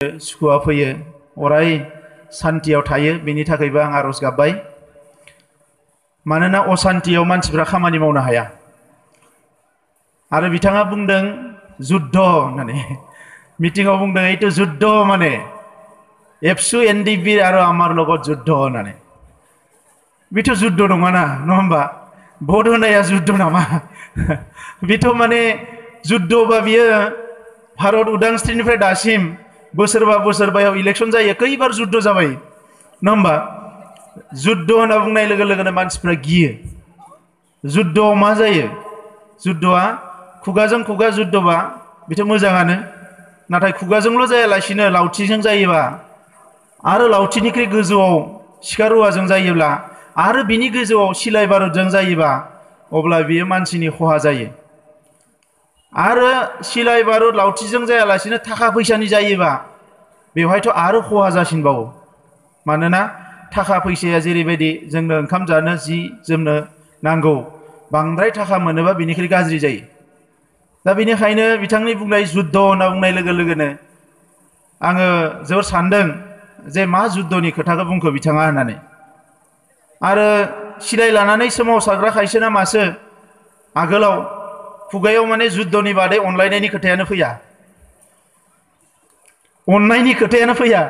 सुखुआ फैयो अराय सान्तियाव थायो बेनि थाखायबो आं आरज गाबबाय मानोना असान्तियाव मानसिफ्रा खामानि मावनो हाया आरो बिथाङा बुंदों जुद्ध होननानै मिटिंआव बुंदों एइটো जुद्ध माने एबसु एनडिबि आरो आमार लगत जुद्ध होननानै बेथ' जुद्ध नङाना नङा होमबा भट होनाया जुद्ध नामा बेथ' माने जुद्धबा बियो भारत उदांस्रिनिफ्राय दासिम बोसोरबायाव इलेक्शन जायो खैबार जुद्ध जाबाय नङा होमबा जुद्ध होनना बुंनाय लोगो लोगोनो मानसिफ्रा गियो जुद्धआव मा जायो जुद्धआ खुगाजों खुगा जुद्धबा बेथ' मोजाङानो नाथाय खुगाजोंल' जायालासिनो लावथिजों जायोबा आरो लावथिनिख्रुइ गोजौआव सिखा रुवाजों जायोब्ला आरो बिनि गोजौआव सिलाय बारुदजों जायोबा अब्ला बियो मानसिनि खहा जायो आरो सिलाय बारुद लावथिजों जायालासिनो थाखा फैसानि जायोबा बेवहायथ' आरो खहा जासिनबावो मानोना थाखा फैसाया जेरैबायदि जोंनो ओंखाम जानो जि जोमनो नांगौ बांद्राय थाखा मोनोबा बेनिख्रुइ गाज्रि जायो दा बेनिखायनो बिथांनि बुंनाय जुद्ध होनना बुंनाय लोगो लोगोनो आङो जोबोर सानदों जे मा जुद्धनि खोथाखौ बुंखो बिथाङा होननानै आरो सिलाय लानानै सोमावसारग्रा खायसेना मासो आगोलाव खुगायाव माने जुद्धनि बादै अनलायनायनि खोथायानो फैया अननायनि खोथायानो फैया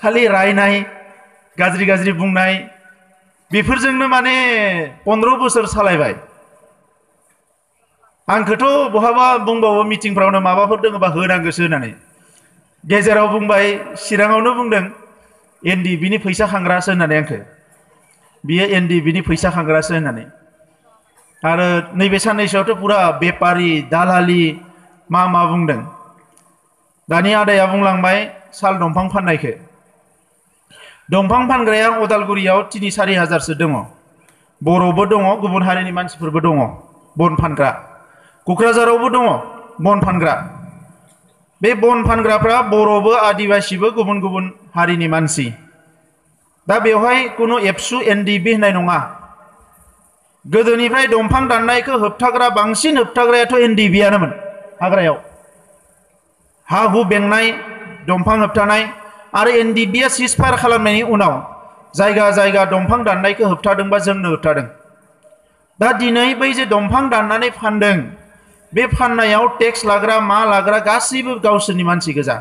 खालि रायनाय गाज्रि बुंनाय बेफोरजोंनो माने 15 बोसोर सालायबाय आंखौथ' बहाबा बुंबावो मिटिंफ्रावनो माबाफोर दङबा होनांगोसो होननानै गेजेराव बुंबाय चिराङावनो बुंदों एनडिबिनि फैसा खांग्रासो होननानै आंखौ बियो एनडिबिनि फैसा खांग्रासो होननानै आरो नैबे साननैसोआवथ' पुरा बेपारी दालाली मा बुंदों दानि आदाया बुंलांबाय साल दंफां फाननायखौ दंफां फानग्राया उदालगुरियाव 3-4 हाजारसो दङ बर'बो दङ गुबुन हारिनि मानसिफोरबो दङ बन फानग्रा क'क्राझारावबो दङ बन फानग्रा बे बन फानग्राफ्रा बर'बो आदिबासिबो गुबुन हारिनि मानसि दा बेवहाय कुनु एबसु एनडिबि होननाय नङा गोदोनिफ्राय दंफां दाननायखौ होबथाग्रा बांसिन होबथाग्रायाथ' एनडिबिआनोमोन हाग्रायाव हा हु बेंनाय दंफां होबथानाय आरो एनडिबिआ सिजफायार खालामनायनि उनाव जायगा दंफां दाननायखौ होबथादोंबा जोंनो होबथादों दा दिनै बै जे दंफां दाननानै फानदों बे फाननायाव टेक्स लाग्रा मा लाग्रा गासैबो गावसोरनि मानसि गोजा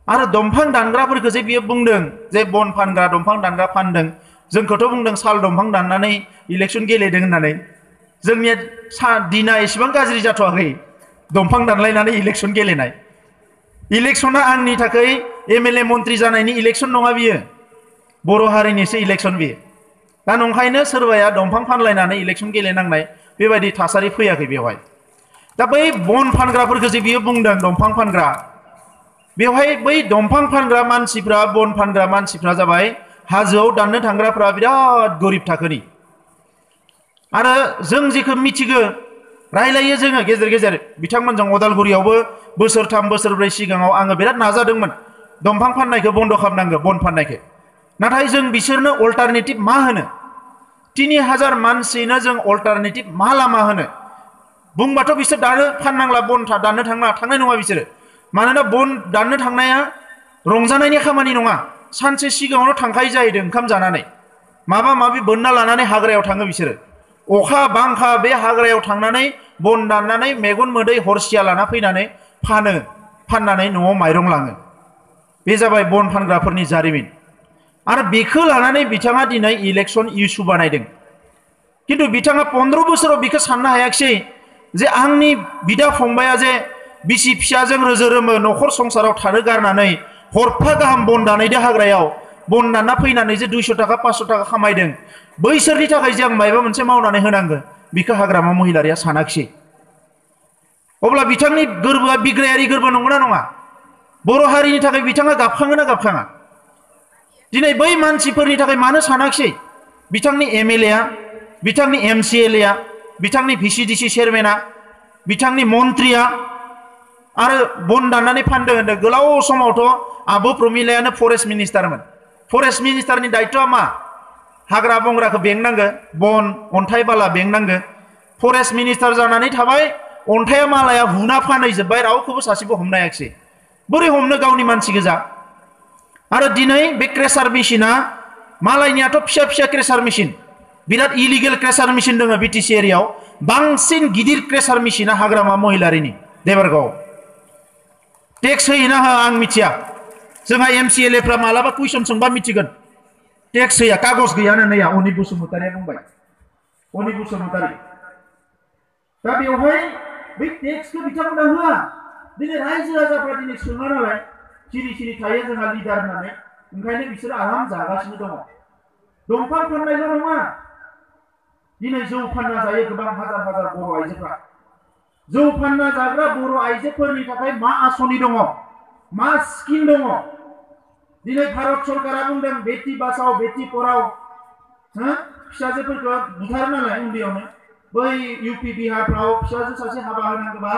आरो दंफां दानग्राफोरखौ जे बियो बुंदों जे बन फानग्रा दंफां दानग्रा फानदों जोंखौथ' बुंदों साल दंफां दाननानै इलेक्शन गेलेदों होननानै जोंनिया दिना एसेबां गाज्रि जाथ'वाखै दंफां दानलायनानै इलेक्शन गेलेनाय इलेक्शना आंनि थाखाय एमएलए मन्त्रि जानायनि इलेक्शन नङा बियो बर' हारिनिसो इलेक्शन बियो दा नंखायनो सोरबाया दंफां फानलायनानै इलेक्शन गेलेनांनाय बेबायदि थासारि फैयाखै बेवहाय दा बै बन फानग्राफोरखौ जे बियो बुंदों दंफां फानग्रा बेवहाय बै दंफां फानग्रा मानसिफ्रा बन फानग्रा मानसिफ्रा जाबाय हाजोआव दाननो थांग्राफ्रा बिराद गरिब थाखोनि आरो जों जेखौ मिथिगो रायलायो जोङो गेजेर बिथांमोनजों उदालगुरियावबो बोसोरथाम बोसोरब्रै सिगाङाव आङो बिराद नाजादोंमोन दंफां फाननायखौ बन्द खालामनांगौ बन फाननायखौ नाथाय जों बिसोरनो अल्टारनेटिभ मा होनो 3000 मानसिनो जों अल्टारनेटिभ मा लामा होनो बुंबाथ' बिसोर दानो फाननांला बन दाननो थांनाय नङा बिसोरो मानोना बन दाननो थांनाया रंजानायनि खामानि नङा सानसे सिगाङावनो थांखायो जाहैदों ओंखाम जानानै माबा माबि बोनना लानानै हाग्रायाव थाङो बिसोरो अखा बांखा बे हाग्रायाव थांनानै बन दाननानै मेगन मोदै हरसिया लाना फैनानै फाननानै न'आव माइरं लाङो बे जाबाय बन फानग्राफोरनि जारिमिन आरो बेखौ लानानै बिथाङा दिनै इलेक्शन इस्यु बानायदों किन्तु बिथाङा 15 बोसोराव बेखौ साननो हायाखिसै जे आंनि बिदा फंबाया जे बिसि फिसाजों रोजो-रोमो न'खर संसाराव थानो गारनानै हरफा गाहाम बन दानायदो हाग्रायाव बन दानना फैनानै जे 200 थाखा 500 थाखा खामायदों बैसोरनि थाखाय जे आं मायबा मोनसे मावनानै होनांगो बिखौ हाग्रामा महिलारिया सानाखिसै अब्ला बिथांनि गोरबोआ बिग्रायारि गोरबो नंगौना नङा बर' हारिनि थाखाय बिथाङा गाबखाङोना गाबखाङा दिनै बै मानसिफोरनि थाखाय मानो सानाखिसै बिथांनि एमएलएआ बिथांनि एमसिएलएआ बिथांनि भिसिडिसि चेयारमेना बिथांनि मन्त्रिया आरो बन दाननानै फानदों होनदों गोलाव समावथ' आब' प्रमिलायानो फरेस्ट मिनिस्टारमोन फरेस्ट मिनिस्टारनि दायित्वआ मा हाग्रा बंग्राखौ बेंनांगो बन अन्थाइ बाला बेंनांगो फरेस्ट मिनिस्टार जानानै थाबाय अन्थाइया मालाया हुना फानहैजोब्बाय रावखौबो सासेबो हमनो हायाखिसै बोरै हमनो गावनि मानसि गोजा आरो दिनै बे क्रेसार मेसिना मालायनियाथ' फिसा फिसा क्रेसार मेसिन बिराद इलिगेल क्रेसार मेसिन दङ बिटिसि एरियायाव बांसिन गिदिर क्रेसार मेसिना हाग्रामा महिलारिनि देबरगाव टेक्स होयोना होआ आं मिथिया जोंहा MCLA फ्रा मालाबा कुइसन सोंबा मिथिगोन टेक्स होया कागज गैयानो नैया अनिल बसुमतारिया बुंबाय अनिल बसुमतारि दा बेवहाय बे टेक्सखौ बिथांमोना होआ दिनै रायजो राजाफ्रा दिनै सोङा नालाय सिरि सिरि थायो जोंहा लिडार होननानै ओंखायनो बिसोर आराम जागासिनो दङ दंफां फाननायल' नङा दिनै जौ फानना जायो गोबां हाजार हाजार बर' आइजोफ्रा जौ फानना जाग्रा बर' आइजोफोरनि थाखाय मा आसनि दङ मा स्किम दङ दिनै भारत सरकारा बुंदों बेटि बाचाओ बेटि पढ़ाओ फिसाजोफोरखौ बुथारो नालाय उन्दैयावनो बै UP बिहारफ्राव फिसाजो सासे हाबा होनांगौबा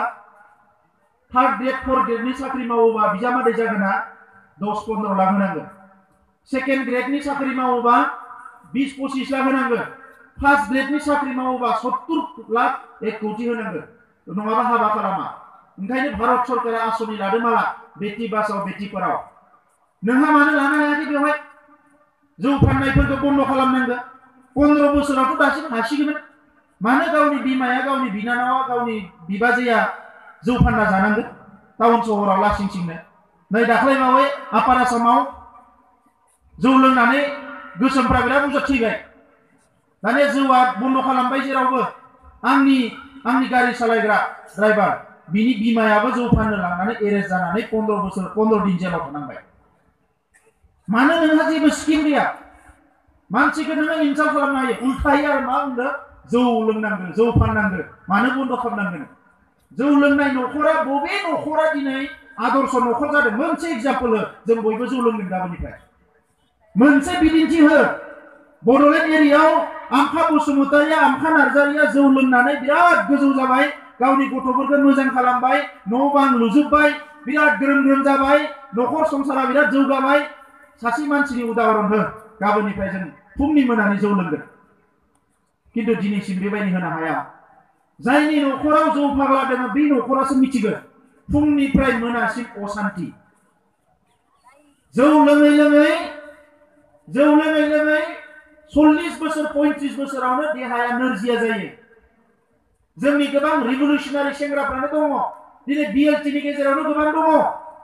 3rd ग्रेड 4th ग्रेडनि साख्रि मावोबा बिजामादै जागोना 10-15 लाख होनांगोन 2nd ग्रेडनि साख्रि मावोबा 20-25 लाख होनांगोन 1st ग्रेडनि साख्रि मावोबा 70 लाख 1 कोटी होनांगोन नङाबा हाबा खालामा ओंखायनो भारत सरकारा आसनि लादों माला बेटि बाचाओ बेटि पढ़ाओ नोंहा मानो लानो हायाखै बेवहाय जौ फाननायफोरखौ बन्द खालामनांगोन 15 बोसोरावथ' दासिम हासिगोन मानो गावनि बिमाया गावनि बिनानावा गावनि बिबाजैया जौ फानना जानांगोन टाउन सहराव लासिंसिंनो नै दाख्लैबावै आपार आसामाव जौ लोंनानै गोसोमफ्रा बिराद बुरजा थैबाय दानिया जौआ बन्द खालामबाय जेरावबो आंनि गारि सालायग्रा ड्राइभार बिनि बिमायाबो जौ फाननो लांनानै एरेस्ट जानानै 15 दिन जेलाव थानांबाय मानो नोंहा जेबो स्किम गैया मानसिखौ नोङो इनसाल्ट खालामनो हायो उल्थायै आरो मा बुंदों जौ लोंनांगौ जौ फाननांगौ मानो बन्द खालामनांगोन जौ लोंनाय नखरा बबे नखरा दिनै आदर्श नखर जादों मोनसे एग्जाम्पल जों बयबो जौ लोंदों गाबोननिफ्राय मोनसे बिदिन्थि हो बडलेण्ड एरियायाव आमखा बसुमतारिया आमखा नार्जारिया जौ लोंनानै बिराद गोजौ जाबाय गावनि गथ'फोरखौ मोजां खालामबाय न' बां लुजोबबाय बिराद ग्रोम ग्रोम जाबाय नखर संसारा बिराद जौगाबाय सासे मानसिनि उदाहरन हो गाबोननिफ्राय जों फुंनि मोनानि जौ लोंगोन किन्तु दिनैसिम बेबायदि होनो हाया जायनि नखराव जौ फाग्ला दङ बे नखरासो मिथिगोन फुंनिफ्राय मोनासिम अशान्ति जौ लोङै लोङै 40 बोसोर 35 बोसोरावनो देहाया नोरजिया जायो जोंनि गोबां रिभलुशनारि सेंग्राफ्रानो दङ दिनै BLT नि गेजेरावनो गोबां दङ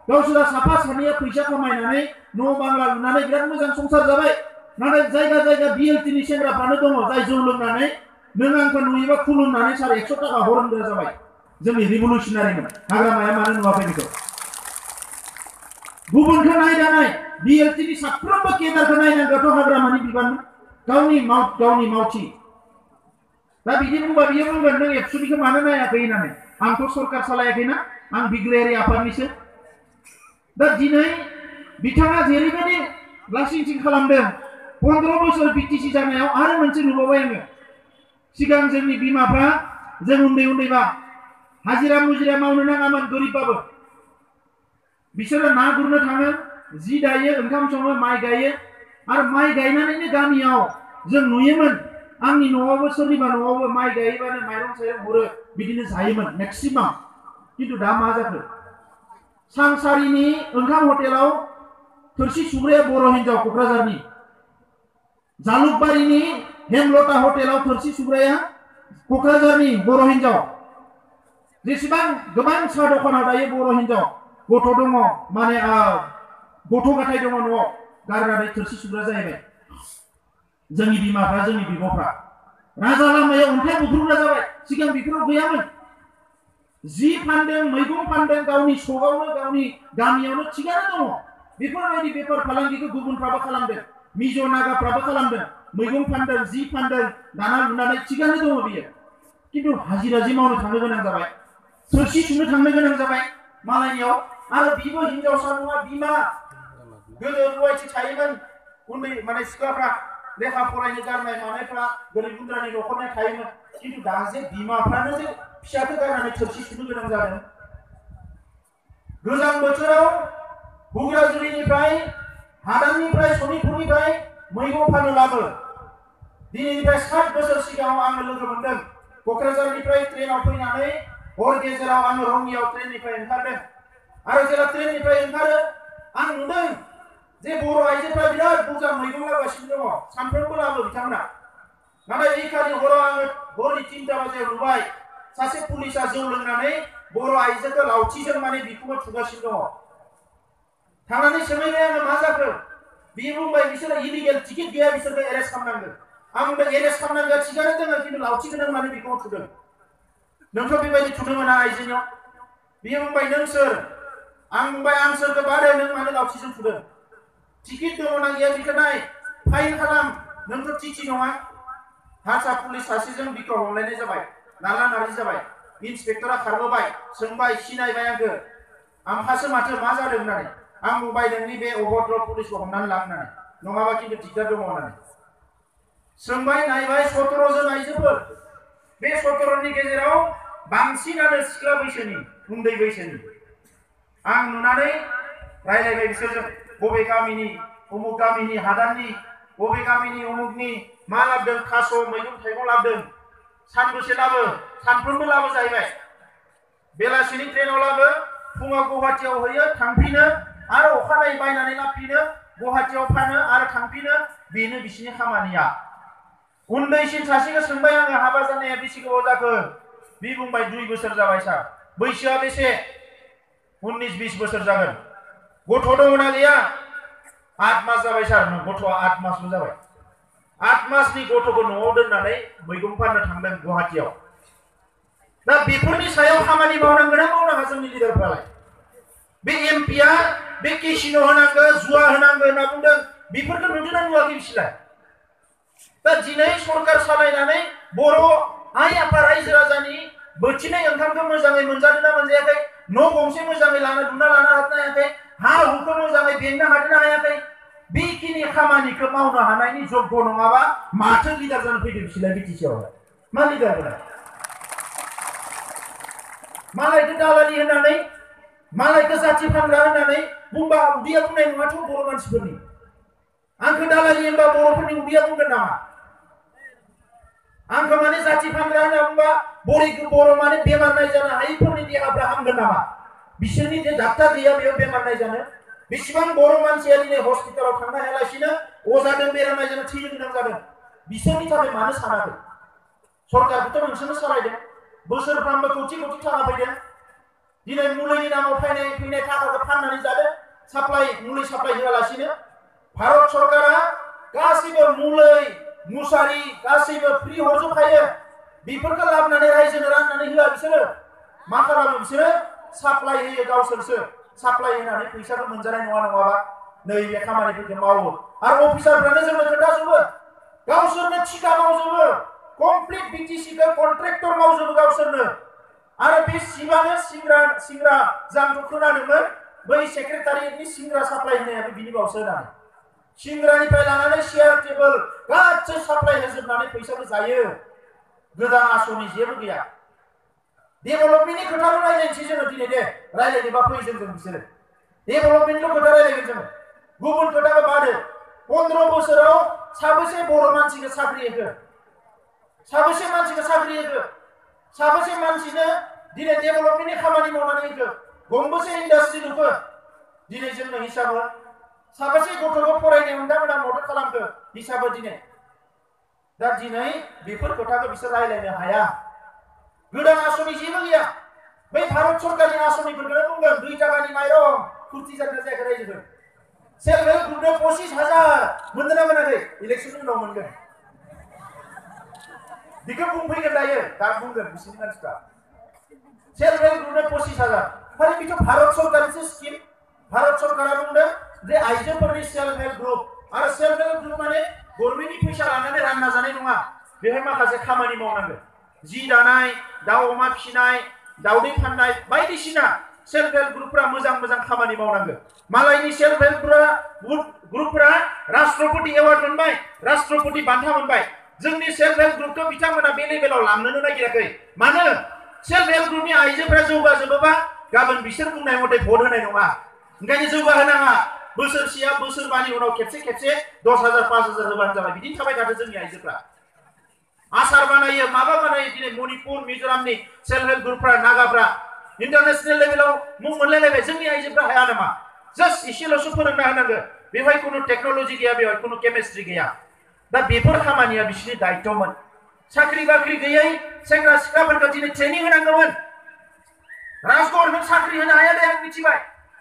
गावसोरा साफा सानैया फैसा खामायनानै न' बांला लुनानै बिराद मोजां संसार जाबाय नाथाय जायगा जायगा BLT नि सेंग्राफ्रानो दङ जाय जौ लोंनानै नों आंखौ नुयोबा खुलुमनानै 100 थाखा हरग्रा जाबाय जोंनि रिभलुशनारिमोन हाग्रामाया मानो नुवाखै बेखौ गुबुनखौ नायदानाय BLT नि साफ्रोमबो केडारखौ नायनांगौथ' हाग्रामानि बिबान गावनि मावथि दा बिदि बुंबा बियो बुंगोन नों एबसुनिखौ मानो नायाखै होननानै आंथ' सरकार सालायाखैना आं बिग्रायारि आफादनिसो दा दिनै बिथाङा जेरैबायदि लासिंसिं खालामदों 15 बोसोर BTC जानायाव आरो मोनसे नुबावबाय आङो सिगां जोंनि बिमाफ्रा जों उन्दैबा हाजिरा मुजिरा मावनो नाङामोन गोरिबबाबो बिसोरो ना गुरनो थाङो जि दायो ओंखाम सङो माइ गायो आरो माइ गायनानैनो गामियाव जों नुयोमोन आंनि न'आवबो सोरनिबा न'आवबो माइ गायोबानो माइरं साइरं हरो बिदिनो जायोमोन मेक्सिमाम किन्तु दा मा जाखो सांसारिनि ओंखाम हटेलाव थोरसि सुग्राया बर' हिनजाव क'क्राझारनि जालुकबारिनि हेमलता हटेलाव थोरसि सुग्राया क'क्राझारनि बर' हिनजाव जेसेबां गोबां साहा दखानाव दायो बर' हिनजाव गथ' दङ माने गथ' गथाय दङ न'आव गारनानै थोरसि सुग्रा जाहैबाय जोंनि बिमाफ्रा जोंनि बिब'फ्रा राजा लामायाव अन्थाइ बुख्रुबग्रा जाबाय सिगां बेफोराव गैयामोन जि फानदों मैगं फानदों गावनि सकआवनो गावनि गामियावनो थिगानो दङ बेफोरबायदि बेफार फालांगिखौ गुबुनफ्राबो खालामदों मिज' नागाफ्राबो खालामदों मैगं फानदों जि फानदों दाना लुनानै थिगानो दङ बियो किन्तु हाजिरा जि मावनो थांनो गोनां जाबाय थोरसि सुनो थांनो गोनां जाबाय मालायनियाव आरो बिबो हिनजावसा नङा बिमा गोदो रुवाथि थायोमोन उन्दै माने सिख्लाफ्रा लेखा फरायनो गारनाय मानायफ्रा गोरिब गुन्द्रानि न'खरनि थायोमोन किन्तु दा जे बिमाफ्रानो जे फिसाखौ गारनानै थोरसि सुनो गोनां जादों गोजां बोथोराव हुग्राजुलिनिफ्राय हादाननिफ्राय सनितपुरनिफ्राय मैगं फाननो लाबो दिनैनिफ्राय 7 बोसोर सिगाङाव आङो लोगो मोनदों क'क्राझारनिफ्राय ट्रेनाव फैनानै हर गेजेराव आङो रङियाव ट्रेननिफ्राय ओंखारदों आरो जेला ट्रेननिफ्राय ओंखारो आं नुदों जे बर' आइजोफ्रा बिराद बुरजा मैगं लागासिनो दङ सानफ्रोमबो लाबो बिथांमोना नाथाय बे खालि हराव आङो हरनि 3टा बाजियाव नुबाय सासे पुलिसा जौ लोंनानै बर' आइजोखौ लावथिजों माने बिखुङाव थुगासिनो दङ थांनानै सोंहैबाय आङो मा जाखो बियो बुंबाय बिसोरो इलिगेल टिकेट गैया बिसोरखौ एरेस्ट खालामनांगौ आं बुंबाय एरेस्ट खालामनांगौ थिगानो दोङो खिन्थु लावथिजों माने बिखुङाव थुदों नोंथ' बेबायदि थुनो मोना आइजोनियाव बियो बुंबाय नों सोर आं बुंबाय आं सोरखौ बादे नों मानो लावथिजों थुदों टिकेट दङ ना गैया बिखौ नाय फाइन खालाम नोंथ' टिटि नङा हारसा पुलिस सासेजों बिखौ हमलायनाय जाबाय नाला नारि जाबाय इन्सपेक्टरा खारबोबाय सोंबाय सिनायबाय आंखौ आंहासो माथो मा जादों होननानै आं बुंबाय नोंनि बे अभद्र पुलिसखौ हमनानै लां होननानै नङाबा खिन्थु दिगदार दङ होननानै सोंबाय नायबाय 17 जन आइजोफोर बे 17नि गेजेराव बांसिनानो सिख्ला बैसोनि उन्दै बैसोनि आं नुनानै रायलायबाय बिसोरजों बबे गामिनि उमुक गामिनि हादाननि बबे गामिनि उमुकनि मा लाबोदों थास' मैगं थाइगं लाबोदों सानबेसे लाबो सानफ्रोमबो लाबो जाहैबाय बेलासिनि ट्रेनाव लाबो फुङाव गुवाहाटीयाव होयो थांफिनो आरो अखानायै बायनानै लाफिनो गुवाहाटीयाव फानो आरो थांफिनो बेनो बिसिनि खामानिया उन्दैसिन सासेखौ सोंबाय आङो हाबा जानाया बेसे गोबाव जाखो बि बुंबाय 2 बोसोर जाबाय सार बैसोआ बेसे 19-20 बोसोर जागोन गथ' दङना गैया 8 मास जाबाय सार गथ'आ 8 मासल' जाबाय 8 मासनि गथ'खौ न'आव दोननानै मैगं फाननो थांदों गुवाहाटीयाव दा बेफोरनि सायाव खामानि मावनांगोन ना मावनाङा जोंनि लिडारफ्रालाय बे एमपिआ बे केसिनो होनांगौ जुवा होनांगौ होनना बुंदों बेफोरखौ नुदोंना नुवाखै बिसोरलाय दा दिनै सरकार सालायनानै बर' आइ आफा रायजो राजानि बोथिनै ओंखामखौ मोजाङै मोनजादोंना मोनजायाखै न' गंसे मोजाङै लुना लानो हादोंना हायाखै हा हुखौ मोजाङै बेंनो हादोंना हायाखै बेखिनि खामानिखौ मावनो हानायनि जग्य नङाबा माथो लिडार जानो फैदों बिसोरलाय बिटिसिआवलाय मा लिडार होनाय मालायखौ दालालि होनानै मालायखौ जाथि फानग्रा होननानै बुंबा उदैया बुंनाय नङाथ' बर' मानसिफोरनि आंखौ दालालि होनबा बर'फोरनि उदैया बुंगोन नामा आंखौ माने जाथि फानग्रा होनना बुंबा बर' माने बेमार नायजानो हायैफोरनि देहाफ्रा हामगोन नामा बिसोरनि जे डाक्टार गैया बेयाव बेमार नायजानो बेसेबां बर' मानसिया दिनै हस्पिटालाव थांनो हायालासिनो अजाजों बेराम नायजानो थैनो गोनां जादों बिसोरनि थाखाय मानो सानाखै सरकारखौथ' नोंसोरनो सालायदों बोसोरफ्रामबो कोटि कोटि थाखा फैदों दिनै मुलिनि नामाव फैनाय थाखाखौ फाननानै जादों मुलि साप्लाय होआलासिनो भारत सरकारा गासिबो मुलै मुसारि गासिबो फ्रि हरजोबखायो बेफोरखौ लाबोनानै रायजोनो राननानै होआ बिसोरो मा खालामो बिसोरो साप्लाय होयो गावसोरसो साप्लाय होनानै फैसाखौ मोनजानाय नङाबा नैबे खामानिफोरखौ मावो आरो अफिसारफ्रानो जोंनो खोन्थाजोबो गावसोरनो थिका मावजोबो कमप्लिट बिटिसिखौ कन्ट्रेक्टर मावजोबो गावसोरनो आरो बे सिबानो सिंग्रा जांखौ खोनादोंमोन बै सेक्रेटारियेटनि सिंग्रा साप्लाय होनायाबो बिनि बावसो होनानै सिंग्रानिफ्राय लानानै चेयार टेबोल गासै साप्लाय होजोबनानै फैसाबो जायो गोदान आसनि जेबो गैया डेभेलपमेन्टनि खोथाल' रायलायनोसै जोङो दिनै दे रायलायनोबा फै जों बिसोरो डेभेलपमेन्टल' खोथा रायलायगोन जोङो गुबुन खोथाखौ बादो 15 बोसोराव साबेसे बर' मानसिखौ साख्रि होखो साबेसे मानसिखौ साख्रि होखो साबेसे मानसिनो दिनै डेभेलपमेन्टनि खामानि मावनानै होखो गंबेसे इन्डास्ट्रि लुखो दिनै जोंनो हिसाब हो साबेसे गथ'खौ फरायनायाव नोंथांमोना मदद खालामखो हिसाब हो दिनै दा दिनै बेफोर खोथाखौ बिसोर रायलायनो हाया गोदान आसनि जेबो गैया बै भारत सरकारनि आसनिफोरखौनो बुंगोन 2 टाकानि माइरं फुर्ति जादों जायाखै रायजोफोर सेल्फ हेल्प ग्रुपनो 25,000 मोनदों ना मोनाखै इलेक्सननि उनाव मोनगोन बेखौ बुंफैगोन दायो दा बुंगोन बिसोरनि मानसिफ्रा सेल्फ हेल्प ग्रुपनो 25,000 आरो बेथ' भारत सरकारनिसो स्किम भारत सरकारा बुंदों जे आइजोफोरनि सेल्फ हेल्प ग्रुप आरो सेल्फ हेल्प ग्रुप माने गभर्नमेन्टनि फैसा लानानै रानना जानाय नङा बेहाय माखासे खामानि मावनांगोन जि दानाय दाउ अमा फिसिनाय दाउदै फाननाय बायदिसिना सेल्फ हेल्प ग्रुपफोरा मोजां खामानि मावनांगोन मालायनि सेल्फ हेल्प ग्रुपफोरा राष्ट्रपति एवार्ड मोनबाय राष्ट्रपति बान्था मोनबाय जोंनि सेल्फ हेल्प ग्रुपखौ बिथांमोना बे लेभेलाव लांनोनो नागिराखै मानो सेल्फ हेल्प ग्रुपनि आइजोफोरा जौगाजोबोबा गाबोन बिसोर बुंनाय मथे भट होनाय नङा ओंखायनो जौगाहोनाङा बोसोरसेया बोसोरबानि उनाव खेबसे 10,000 5,000 होबानो जाबाय बिदिनो थाबाय थादो जोंनि आइजोफ्रा आसार बानायो माबा बानायो दिनै मणिपुर मिजोरामनि सेल्फ हेल्प ग्रुपफ्रा नागाफ्रा इंटरनेशनल लेभेलाव मुं मोनलायलायबाय जोंनि आइजोफ्रा हाया नामा जास्ट एसेल'सो फोरोंना होनांगौ बेवहाय खुनु टेक्न'लजि गैया बेवहाय खुनु केमिस्ट्रि गैया दा बेफोर खामानिया बिसोरनि दायित्वमोन साख्रि बाख्रि गैयै सेंग्रा सिख्लाफोरखौ दिनै ट्रेनिं होनांगौमोन राजगौर नों साख्रि होनो हाया दे आं मिथिबाय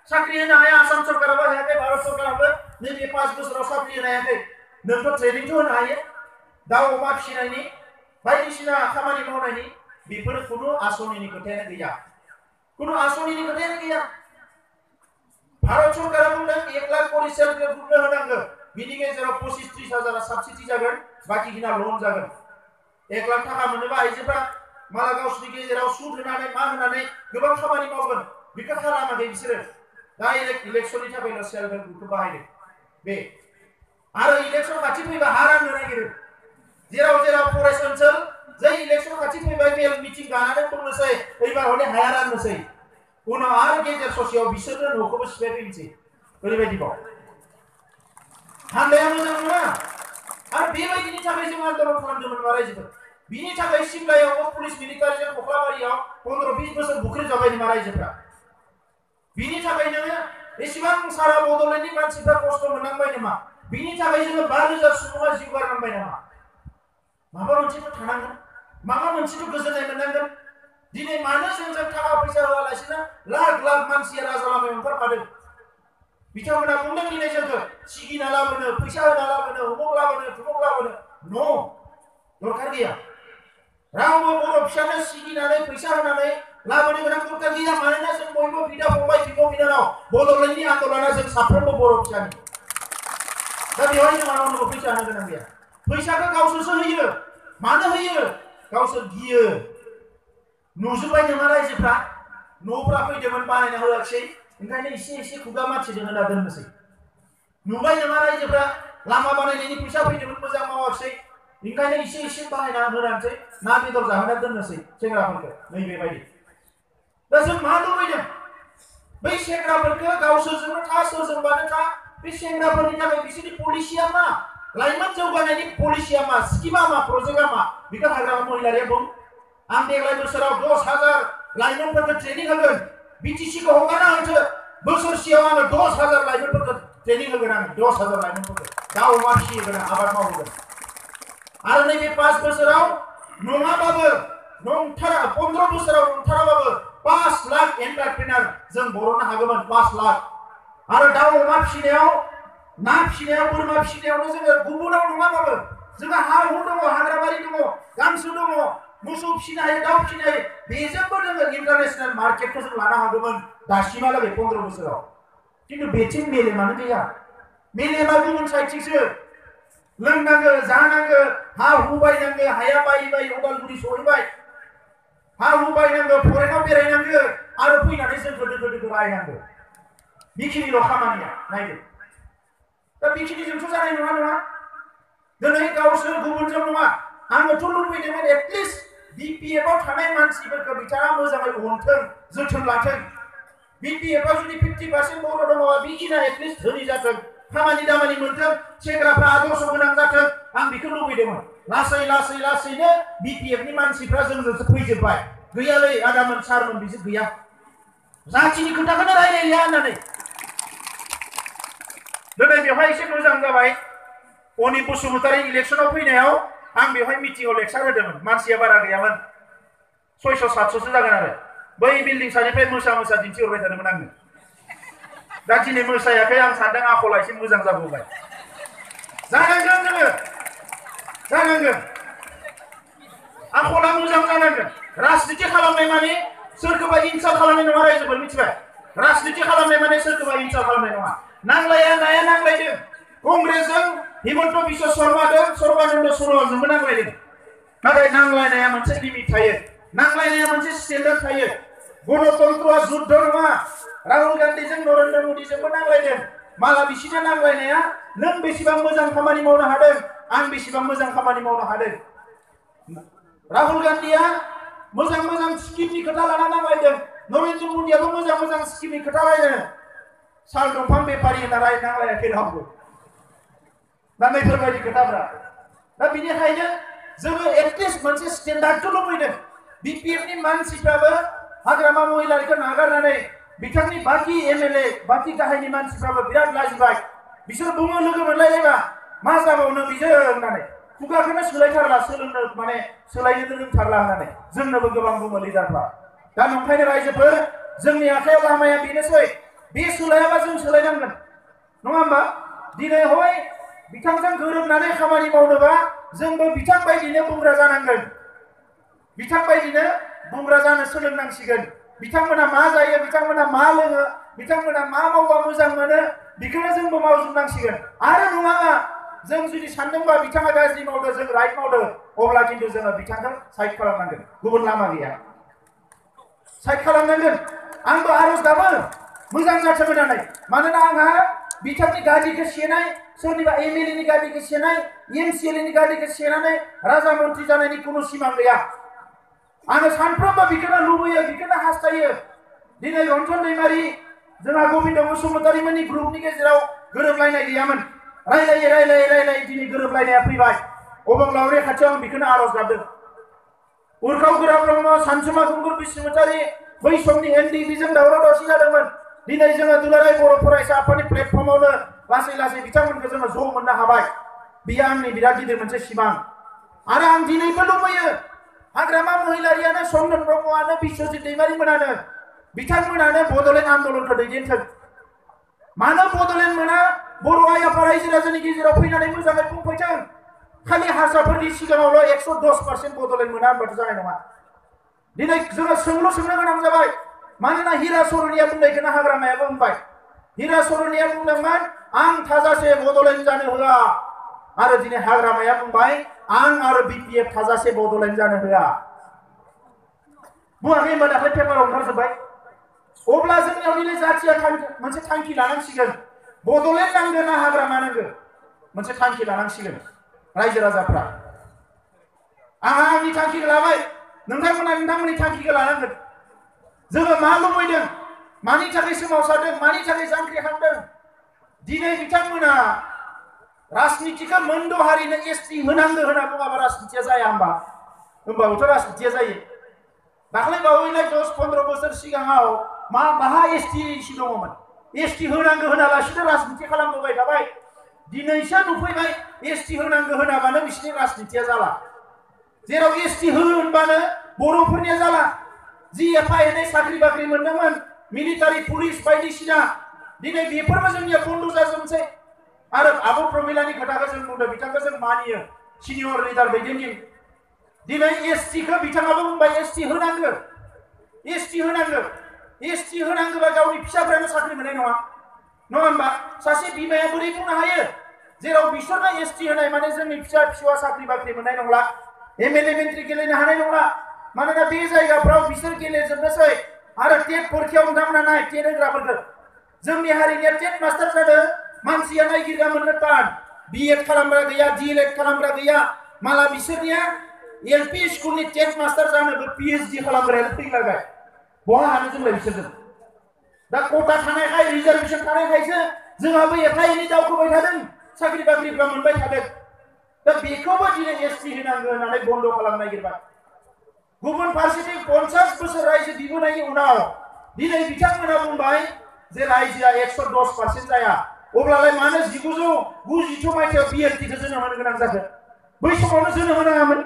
साख्रि होनो हाया आसाम सरकाराबो हायाखै भारत सरकाराबो नैबे 5 बोसोराव साख्रि होनो हायाखै नोंथ' ट्रेनिंथ' होनो हायो दाउ अमा फिसिनायनि बायदिसिना खामानि मावनायनि बेफोर खुनु आसनिनि खोथायानो गैया खुनु आसनिनि खोथायानो गैया भारत सरकारा बुंदों 1 लाख करि सेल्फ हेल्प ग्रुपनो होनांगौ बिनि गेजेराव 25-30 हाजारा साबसिडि जागोन बाकिखिना लन जागोन 1 लाख थाखा मोनोबा आइजोफ्रा माला गावसोरनि गेजेराव सुद होनानै मा होनानै गोबां खामानि मावगोन बेखौ खालामाखै बिसोरो डाइरेक्ट इलेक्शननि थाखायल' सेल्फ हेल्प ग्रुपखौ बाहायदों बे आरो इलेक्शन खाथि फैबा हा राननो नागिरो जेराव जेराव फरेस्ट ओनसोल जै इलेक्शन खाथि फैबाय मेल मिटिं गानानै बुंनोसै एबार हले हाया राननोसै उनाव आरो गेजेर ससेयाव बिसोरनो न'खौबो सिफायफैनोसै ओरैबायदिबाव हान्दाया मोजां नङा आरो बेबायदिनि थाखाय जों आन्दलन खालामदोंमोन मा रायजोफोर बिनि थाखाय सिमलायावबो पुलिस मिलिटारिजों कख्लाबारियाव 15-20 बोसोर बुख्रिजाबाय नामा रायजोफ्रा बिनि थाखाय नोङो एसेबां सारा बड'लेण्डनि मानसिफ्रा खस्थ' मोननांबाय नामा बिनि थाखाय जोङो 5,000 सुबुङा जिउ गारनांबाय नामा माबा मोनसेथ' थानांगोन माबा मोनसेथ' गोजोननाय मोननांगोन दिनै मानो जोंजों थाखा फैसा होआलासिनो लाख लाख मानसिया राजा लामायाव ओंखारफादों बिथांमोना बुंदों दिनै जोंखौ सिगिना लाबोनो फैसा होना लाबोनो उमुक लाबोनो थुमुक लाबोनो न' दरखार गैया रावबो बर' फिसानो सिगिनानै फैसा होनानै लाबोनो गोनां दरखार गैया मानोना जों बयबो बिदा फंबाय बिब' बिनानाव बड'लेण्डनि आन्दलना जों साफ्रोमबो बर' फिसानि दा बेवहाय जों रावनोबो फैसा होनो गोनां गैया फैसाखौ गावसोरसो होयो मानो होयो गावसोर गियो नुजोब्बाय नामा रायजोफ्रा न'फ्रा फैदोंमोन बानायना होआखिसै ओंखायनो एसे खुगा मानसिजों होना दोननोसै नुबाय नामा रायजोफ्रा लामा बानायनायनि फैसा फैदोंमोन मोजां मावाखिसै ओंखायनो एसे बाहायना होनानैसै ना बेदर जाहोना दोननोसै सेंग्राफोरखौ नैबेबायदि दा जों मा लुबैदों बै सेंग्राफोरखौ गावसोरजोंनो था सोरजोंबानो था बे सेंग्राफोरनि थाखाय बिसोरनि पलिसिया मा लाइमोन जौगानायनि पलिसिया मा स्किमा मा प्रजेक्टआ मा बेखौ हाग्रामा महिलारिया बुं आं देग्लाय बोसोराव 10,000 लाइमोनफोरखौ ट्रेनिं होगोन बिटिसिखौ हगारना होथो बोसोरसेयाव आङो 10,000 लाइमोनफोरखौ ट्रेनिं होगोन आङो 10,000 लाइमोनफोरखौ दाउ अमा फिसिगोन आबाद मावगोन आरो नैबे 5 बोसोराव नङाबाबो नंथारा 15 बोसोराव नंथाराबाबो 5 लाख एन्टारप्रेनार जों बर'नो हागौमोन 5 लाख आरो दाउ अमा फिसिनायाव ना फिसिनायाव बोरमा फिसिनायावनो जोङो गुबुनाव नङाबाबो जोंहा हा हु दङ हाग्राबारि दङ गांसो दङ मोसौ फिसिनो हायो दाउ फिसिनो हायो बेजोंबो जोङो इन्टारनेशनेल मार्केटखौ जों लानो हागौमोन दासिमहालागै 15 बोसोराव खिन्थु बेथिं मेलेमानो गैया मेलेमा गुबुन साइडथिंसो लोंनांगो जानांगो हा हु बायनांगो हाया बायै उदालगुरि सहैबाय हा हु बायनांगो फरेनाव बेरायनांगो आरो फैनानै जों गोदो रायनांगो बेखिनिल' खामानिया नायदो दा बेखिनिजोंथ' जानाय नङा दिनै गावसोर गुबुनजों नङा आङोथ' लुबैदोंमोन एटलिस्ट बिपिएफआव थानाय मानसिफोरखौ बिथाङा मोजाङै अनथों जोथोन लाथों बिपिएफआव जुदि 50% बर' दङबा बिखिना एटलिस्ट धोनि जाथों खामानि दामानि मोनथों सेंग्राफ्रा आदर्श गोनां जाथों आं बेखौ लुबैदोंमोन लासैनो बिपिएफनि मानसिफ्रा जोंजोंसो फैजोब्बाय गैयालै आदामोन सारमोन बिसोर गैया जाथिनि खोथाखौनो रायलायलिया होननानै दिनै बेवहाय एसे मोजां जाबाय अनिम बसुमतारी इलेक्शनाव फैनायाव आं बेवहाय मिटिंआव लेक्सार होदोंमोन मानसिया बारा गैयामोन 600-700सो जागोन आरो बै बिल्डिं सानिफ्राय मोसा दिन्थिहरबाय थादोंमोन आंनो दा दिनै मोसायाखै आं सानदों आखला एसे मोजां जाबोबाय जानांगोन जोङो जानांगोन आखला मोजां जानांगोन राजनिति खालामनाय माने सोरखौबा इनसाल्ट खालामनाय नङा रायजोफोर मिथिबाय राजनिति खालामनाय माने सोरखौबा इनसाल्ट खालामनाय नङा नांलायदों कंग्रेसजों हिमन्त बिश्व शर्माजों सर्बानन्द सन'वालजोंबो नांलायदों नाथाय नांलायनाया मोनसे लिमिट थायो नांलायनाया मोनसे स्टेन्डार्ड थायो गणतन्त्रआ जुद्ध नङा राहुल गान्धीजों नरेन्द्र मोदीजोंबो नांलायदों माला बिसिना नांलायनाया नों बेसेबां मोजां खामानि मावनो हादों आं बेसेबां मोजां खामानि मावनो हादों राहुल गान्धीया मोजां स्किमनि खोथा लाना नांलायदों नरेन्द्र मोदीयाबो मोजां स्किमनि खोथा रायलायदों साल दंफां बेफारि होनना नांलायाखै रावबो दा बेफोरबायदि खोथाफ्रा दा बिनिखायनो जोङो एटलिस्ट मोनसे स्टेन्डार्डखौ लुबैदों बिपिएफनि मानसिफ्राबो हाग्रामा महिलारिखौ नागारनानै बिथांनि बाखि एमएलए बाखि गाहायनि मानसिफ्राबो बिराद लाजिबाय बिसोर बुङो लोगो मोनलायलायबा मा जाबावनो बिजों होननानै खुगाखौनो सोलायथारला सोलोंनो माने सोलायनो रोंथारला होननानै जोंनोबो गोबां बुङो लिडारफ्रा दा नंखायनो रायजोफोर जोंनि आखायाव लामाया बेनोसै बे सोलायाबा जों सोलायनांगोन नङा होमबा दिनै हय बिथांजों गोरोबनानै खामानि मावनोबा जोंबो बिथां बायदिनो बुंग्रा जानांगोन बिथां बायदिनो बुंग्रा जानो सोलोंनांसिगोन बिथांमोना मा जायो बिथांमोना मा लोङो बिथांमोना मा मावबा मोजां मोनो बेखौनो जोंबो मावजोबनांसिगोन आरो नङाबा जों जुदि सानदोंबा बिथाङा गाज्रि मावदो जों राइट मावदो अब्ला खिन्थु जोङो बिथांखौ साइड खालामनांगोन गुबुन लामा गैया साइड खालामनांगोन आंबो आरज गाबो मोजां जाथों होननानै मानोना आंहा बिथांनि गारिखौ सेनाय सोरनिबा एमएलएनि गारिखौ सेनाय एमसिएलएनि गारिखौ सेनानै राजा मन्त्रि जानायनि कुनु सिमां गैया आङो सानफ्रोमबो बेखौनो लुबैयो बेखौनो हास्थायो दिनै रन्जन दैमारि जोंहा गोविन्द बसुमतारिमोननि ग्रुपनि गेजेराव गोरोबलायनाय गैयामोन रायलायै दिनै गोरोबलायनाया फैबाय अबंलावरि खाथियाव आं बेखौनो आरज गाबदों उर्खाव गोरा ब्रह्म सानसुमा खुंगुर बसुमतारि बै समनि एनडिबिजों दावराव दावसि जादोंमोन दिनै जोङो दुलाराय बर' फरायसा आफादनि प्लेटफर्मावनो लासै लासै बिथांमोनखौ जोङो ज' मोननो हाबाय बेयो आंनि बिराद गिदिर मोनसे सिमां आरो आं दिनैबो लुबैयो हाग्रामा महिलारियानो समदन ब्रह्मआनो बिश्वजित दैमारिमोनानो बिथांमोनानो बड'लेण्ड आन्दलनखौ दैदेनथों मानो बड'लेण्ड मोना बर' आइ आफा रायजो राजानि गेजेराव फैनानै मोजाङै बुंफैथों खालि हारसाफोरनि सिगाङावल' 110% बड'लेण्ड मोना होनबाथ' जानाय नङा दिनै जोङो सोंलु सोंनो गोनां जाबाय मानोना हिरा सरनिया बुंनायखौनो हाग्रामायाबो होनबाय हिरा सरनिया बुंदोंमोन आं थाजासे बड'लेण्ड जानो होआ आरो दिनै हाग्रामाया बुंबाय आं आरो बिपिएफ थाजासे बड'लेण्ड जानो होआ बुङाखै होनबा दाख्लै पेपाराव ओंखारजोब्बाय अब्ला जोंनियाव दिनै जाथिया मोनसे थांखि लानांसिगोन बड'लेण्ड नांगौ ना हाग्रामा नांगौ मोनसे थांखि लानांसिगोन रायजो राजाफ्रा आंहा आंनि थांखिखौ लाबाय नोंथांमोना नोंथांमोननि थांखिखौ लानांगोन जोङो मा लुबैदों मानि थाखाय सोमावसारदों मानि थाखाय जांख्रिखांदों दिनै बिथांमोना राजनितिखौ मोनद' हारिनो एसटि होनांगौ होनना बुङाबा राजनितिया जाया होमबाबोथ' राजनितिया जायो दाख्लै बावैलाय 10-15 बोसोर सिगाङाव माहा एसटि दङमोन एसटि होनांगौ होनालासिनो राजनिति खालामबोबाय थाबाय दिनैसो नुफैबाय एसटि होनांगौ होनाबानो बिसोरनि राजनितिया जाला जेराव एसटि हो होनबानो बर'फोरनिया जाला जि एफा एनै साख्रि बाख्रि मोनदोंमोन मिलिटारि पुलिस बायदिसिना दिनै बेफोरबो जोंनिया बन्द जाजोबसै आरो आब' प्रमिलानि खोथाखौ जों बुंदों बिथांखौ जों मानियो सिनियर लिडार दैदेनगिरि दिनै एसटिखौ बिथाङाबो बुंबाय एसटि होनांगौ एसटि होनांगौबा गावनि फिसाफ्रानो साख्रि मोननाय नङा होनबा सासे बिमाया बोरै बुंनो हायो जेराव बिसोरनो एसटि होनाय माने जोंनि फिसा फिसौआ साख्रि बाख्रि मोननाय नंला एमएलए मन्त्रि गेलेनो हानाय नंला मानोना बे जायगाफ्राव बिसोर गेलेजोबनोसै आरो टेट परीक्षायाव नोंथांमोना नाय टेट होग्राफोरखौ जोंनि हारिनिया टेट मास्टार जादों मानसिया नायगिरगा मोननो तान बिएड खालामग्रा गैया डिएलएड खालामग्रा गैया माला बिसोरनिया एलपि स्कुलनि टेट मास्टार जानोबो पिएचडि खालामग्रायानो फैलायबाय बहा हानो जोंलाय बिसोरजों दा कोटा थानायखाय रिजार्भेसन थानायखायसो जोंहाबो एफा एनै दावखोबाय थादों साख्रि बाख्रिफ्रा मोनबाय थादों दा बेखौबो दिनै एसटि होनांगौ होननानै बन्द खालामनो नागिरबाय गुबुन फारसेथिं 50 बोसोर रायजो बिबोनायनि उनाव दिनै बिथांमोना बुंबाय जे रायजोआ 110% जाया अब्लालाय मानो 1992 मायथाइयाव बिएलटिखौ जोनोम होनो गोनां जाखो बै समावनो जोनोम होनाङामोन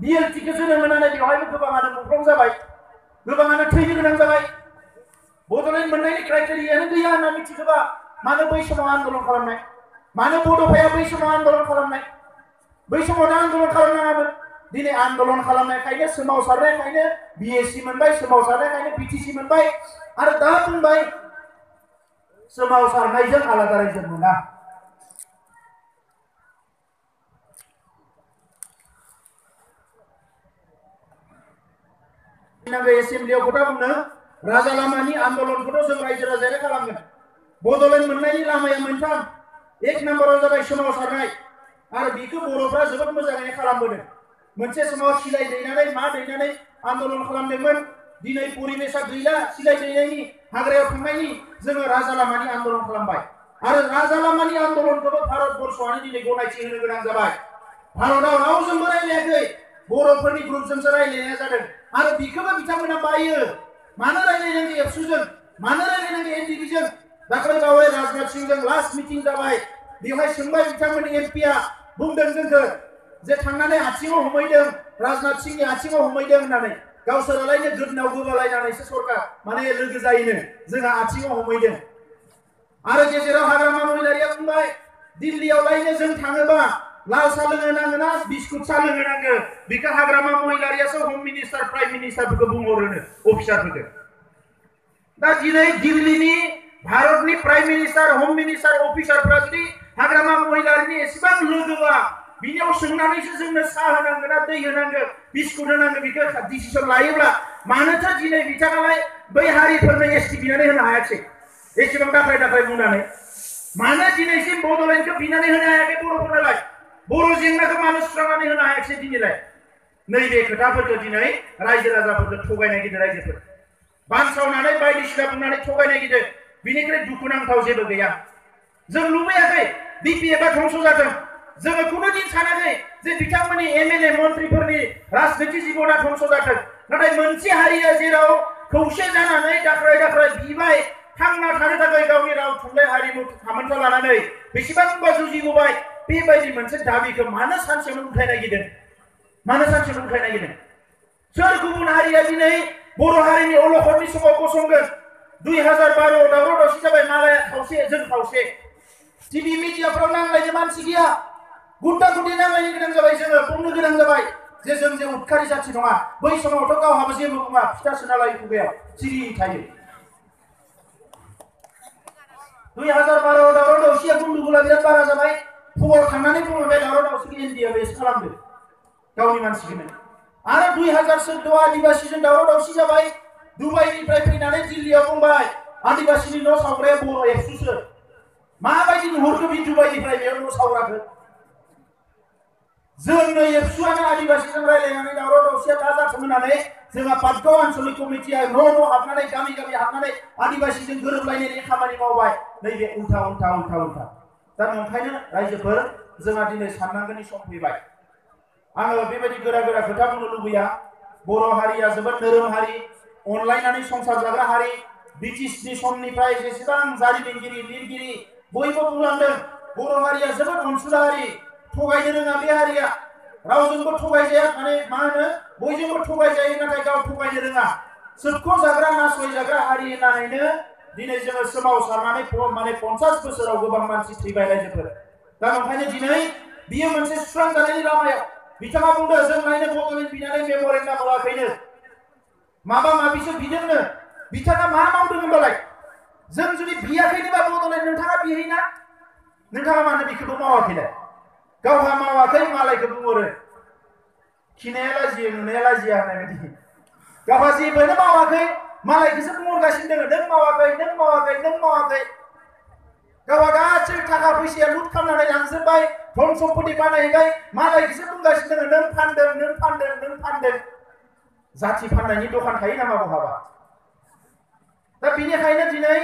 बिएलटिखौ जोनोम होनानै बेवहायबो गोबाङानो मुंख्लं जाबाय गोबाङानो थैनो गोनां जाबाय बड'लेण्ड मोननायनि क्राइटेरियानो गैया होनना मिथिजोबा मानो बै समाव आन्दलन खालामनाय मानो बड'फाया बै समाव आन्दलन खालामनाय बै समावनो आन्दलन खालामनाङामोन दिनै आन्दलन खालामनायखायनो सोमावसारनायखायनो बिएससि मोनबाय सोमावसारनायखायनो बिटिसि मोनबाय आरो दा बुंबाय सोमावसारनायजों आलादा रायजो मोना एसेम्ब्लियाव खोथा बुंनो राजा लामानि आन्दलनखौथ' जों रायजो राजायानो खालामगोन बड'लेण्ड मोननायनि लामाया मोनथाम एक नम्बराव जाबाय सोमावसारनाय आरो बेखौ बर'फ्रा जोबोद मोजाङैनो खालामबोदों मोनसे समाव सिलाइ दैनानै मा दैनानै आन्दलन खालामदोंमोन दिनै परिबेसा गैला सिलाइ दैनायनि हाग्रायाव थांनायनि जोङो राजा लामानि आन्दलन खालामबाय आरो राजा लामानि आन्दलनखौबो भारतबर्षआनो दिनै गनायथि होनो गोनां जाबाय भारतआव रावजोंबो रायलायाखै बर'फोरनि ग्रुपजोंसो रायलायनाया जादों आरो बेखौबो बिथांमोना बायो मानो रायलायनांगौ एबसुजों मानो रायलायनांगौ एनडिबिजों दाखालि बावै राजनाथ सिंहजों लास्ट मिटिं जाबाय बेवहाय सोंबाय बिथांमोननि एमपिआ बुंदों जोंखौ जे थांनानै आथिङाव हमैदों राजनाथ सिंहनि आथिङाव हमैदों होननानै गावसोरालायनो गोदनाव गोबालायनानैसो सरकार माने लोगो जायोनो जोंहा आथिङाव हमैदों आरो गेजेराव हाग्रामा महिलारिया बुंबाय दिल्लीयावलायनो जों थाङोबा लाल साह लोंनो नांगोना बिस्कुट साह लोंनो नांगो बेखौ हाग्रामा महिलारियासो हम मिनिस्टार प्राइम मिनिस्टारफोरखौ बुंहरोनो अफिसारफोरखौ दा दिनै दिल्लीनि भारतनि प्राइम मिनिस्टार हम मिनिस्टार अफिसारफ्रा जुदि हाग्रामा महिलारिनि एसेबां लोगोबा बिनियाव सोंनानैसो जोंनो साह होनांगोना दै होनांगो बिस्कुट होनांगो बेखौ डिसिसन लायोब्ला मानोथो दिनै बिथाङालाय बै हारिफोरनो एसटि बिनानै होनो हायाखै एसेबां दाख्राय दाख्राय बुंनानै मानो दिनैसिम बड'लेण्डखौ बिनानै होनो हायाखै बर'फोरनालाय बर' जेंनाखौ मानो सुस्रांनानै होनो हायाखै दिनैलाय नैबे खोथाफोरखौ दिनै रायजो राजाफोरखौ थगायनाय गिदिर रायजोफोर बानसावनानै बायदिसिना बुंनानै थगायनाय गिदिर बिनिख्रुइ दुखुनांथाव जेबो गैया जों लुबैयाखै बिपिएफआ ध्वंस जाथों जोङो खुनु दिन सानाखै जे बिथांमोननि एमएलए मन्त्रिफोरनि राजनीति जिबना ध्वंस जाथों नाथाय मोनसे हारिया जेराव खौसे जानानै दाख्राय दाख्राय बिबाय थांना थानो थाखाय गावनि राव थुनलाइ हारिमु थामोन्था लानानै बेसेबांबा जुजिबोबाय बेबायदि मोनसे दाबिखौ मानो सानसेयावनो उठायनो नागिरदों मानो सानसेयावनो उठायनो नागिरदों सोर गुबुन हारिया दिनै बर' हारिनि अलखदनि समाव गसंगोन 2012 दावराव दावसि जाबाय मालाया खावसे जों खावसे टिभि मिडियाफ्राव नांलायनो मानसि गैया गुन्दा गुन्दी नांलायनो गोनां जाबाय जोङो बुंनो गोनां जाबाय जे जों जे उदखारि जाथि नङा बै समावथ' गावहाबो जेबो बुङा फिथा सोना लायो खुगायाव सिरि थायो 2012 दावराव दावसिया गुन्डुगुला बिराद बारा जाबाय फुङाव थांनानै बुंबाय दावराव दावसिखौ एनडिएआ बेस्ट खालामदो गावनि मानसिखौनो आरो 2014 आदिबासिजों दावराव दावसि जाबाय दुबाइनिफ्राय फैनानै दिल्लीयाव बुंबाय आदिबासिनि न' सावग्राया बर' एबसुसो माबायदि नुहुरखो बे दुबाइनिफ्राय बेयाव न' सावग्राखौ जोंनो एबसुआनो आदिबासिजों रायलायनानै दावराव दावसिया दा जाथों होननानै जोंहा पाटगाव आन्चलिक कमिटिया न' हाबनानै गामि गामि हाबनानै आदिबासिजों गोरोबलायनायनि खामानि मावबाय नैबे उल्था उल्था उल्था उल्था दा ओंखायनो रायजोफोर जोंहा दिनै साननांगौनि सम फैबाय आङो बेबायदि गोरा गोरा खोथा बुंनो लुबैया बर' हारिया जोबोद नोरोम हारि अनलायनानै संसार जाग्रा हारि ब्रिटिशनि समनिफ्राय जेसेबां जारिमिनगिरि लिरगिरि बयबो बुंलांदों बर' हारिया जोबोद अनसुला हारि थगायनो रोङा बे हारिया रावजोंबो थगायजाया माने मा होनो बयजोंबो थगायजायो नाथाय गाव थगायनो रोङा सोबख' जाग्रा नासय जाग्रा हारि होननानैनो दिनै जोङो सोमावसारनानै माने 50 बोसोराव गोबां मानसि थैबाय रायजोफोर दा ओंखायनो दिनै बियो मोनसे सुस्रांजानायनि लामायाव बिथाङा बुंदों जों नायनो बड'लेण्ड बिनानै मेम'रेन्डाम होआखैनो माबा माबिसो बिदोंनो बिथाङा मा मावदों होनबालाय जों जुदि बियाखैनोबा बड'लेण्ड नोंथाङा बिहैना नोंथाङा मानो बेखौबो मावाखैलाय गावहा मावाखै मालायखौ बुंहरो खिनाया लाजियो नुनाया लाजिया होननाय बायदि गावहा जेबोनो मावाखै मालायखौसो बुंहरगासिनो दङ नों मावाखै नों मावाखै नों मावाखै गावहा गासै थाखा फैसाया लुट खालामनानै लांजोब्बाय धन सम्पति बानायबाय मालायखौसो बुंगासिनो दङ नों फानदों नों फानदों नों फानदों जाथि फाननायनि दखान थायो नामा बहाबा दा बेनिखायनो दिनै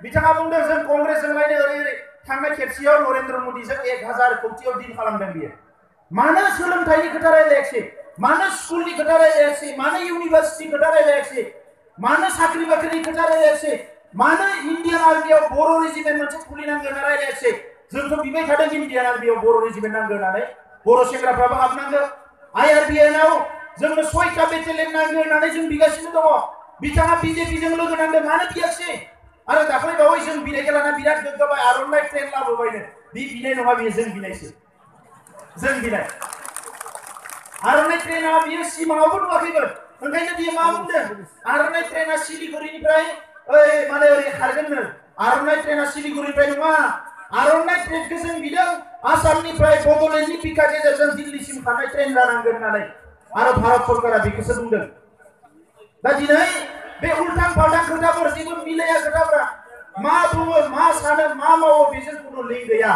बिथाङा बुंदों जों कंग्रेसजोंलायनो ओरै ओरै थांनाय खेबसेयाव नरेन्द्र मोदीजों 1000 कोटियाव डिल खालामदों बियो मानो सोलोंथाइनि खोथा रायलायाखै मानो स्कुलनि खोथा रायलायाखै मानो इउनिभार्सिटि खोथा रायलायाखै मानो साख्रि बाख्रिनि खोथा रायलायाखै मानो इन्डियान आर्मियाव बर' रेजिमेन्ट मोनसे खुलिनांगौ होनना रायलायाखै जोंथ' बिबाय थादों इन्डियान आर्मियाव बर' रेजिमेन्ट नांगौ होननानै बर' सेंग्राफ्राबो हाबनांगौ आईआरबिएनआव जोंनो 6टा बेटेलियन नांगौ होननानै जों बिगासिनो दङ बिथाङा बिजेपिजों लोगो नांदों मानो बियाखै आरो दाख्लै बावै जों बिनायखौ लाना बिराद गोग्गाबाय आर'नाइ ट्रेन लाबोबायनो बे बिनाय नङा बियो जों बिनायसो जों बिनाय आर'नाइ ट्रेना बियो सिमाङावबो नुवाखैमोन ओंखायनो बियो मा बुंदों आर'नाइ ट्रेना सिलिगुरिनिफ्राय ओइ माने ओरै खारगोननो आर'नाइ ट्रेना सिलिगुरिनिफ्राय नङा आर'नाइ ट्रेनखौ जों बिदों आसामनिफ्राय बड'लेण्डनि बिखा गेजेरजों दिल्लीसिम खारनाय ट्रेन जानांगोन होननानै आरो भारत सरकारा बेखौसो बुंदों दा दिनै बे उल्टां फाल्टां खोथाफोर जेबो मिलाया खोथाफोरा मा बुङो मा सानो मा मावो बेजों खुनु लिंक गैया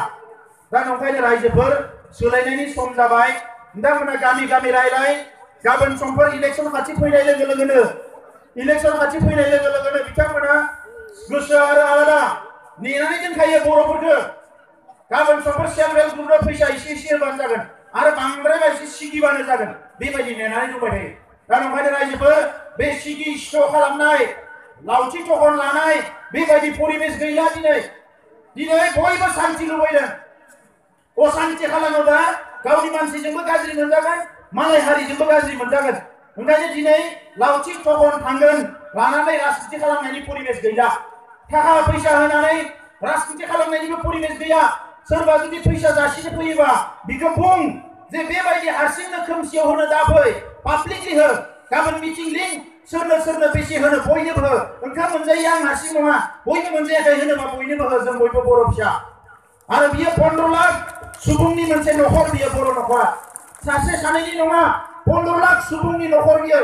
दा ओंखायनो रायजोफोर सोलायनायनि सम जाबाय नोंथांमोना गामि गामि रायलाय गाबोन समफोर इलेक्सन खाथि फैनाय लोगो लोगोनो बिथांमोना गोसोआ आरो आलादा नेनानै दोनखायो बर'फोरखौ गाबोन समफोर सेल्फ हेल्प ग्रुपनो फैसा एसे एसे होबानो जागोन आरो बांद्रायबा एसे सिगिबानो जागोन बेबायदि नेनानै दंबाय थायो दा ओंखायनो रायजोफोर बे सिगि स्ट्र' खालामनाय लावथि थखन लानाय बेबायदि परिबेस गैला दिनै बयबो शान्ति लुबैदों अशान्ति खालामोबा गावनि मानसिजोंबो गाज्रि मोनजागोन मालाय हारिजोंबो गाज्रि मोनजागोन ओंखायनो दिनै लावथि थखन थांगोन लानानै राजनिति खालामनायनि परिबेस गैला थाखा फैसा होनानै राजनिति खालामनायनिबो परिबेस गैया सोरबा जुदि फैसा जासिनो फैयोबा बिखौ बुं जे बेबायदि हारसिंनो खोमसियाव होनो दाफै पाब्लिकलि हो गाबोन मिटिं लिं सोरनो बेसे होनो बयनोबो हो ओंखाम मोनजायो आं हारसिं नङा बयबो मोनजायाखै होनोबा बयनोबो हो जों बयबो बर' फिसा आरो बियो 15 लाख सुबुंनि मोनसे नखर बियो बर' नखरा सासे सानैनि नङा 15 लाख सुबुंनि नखर बियो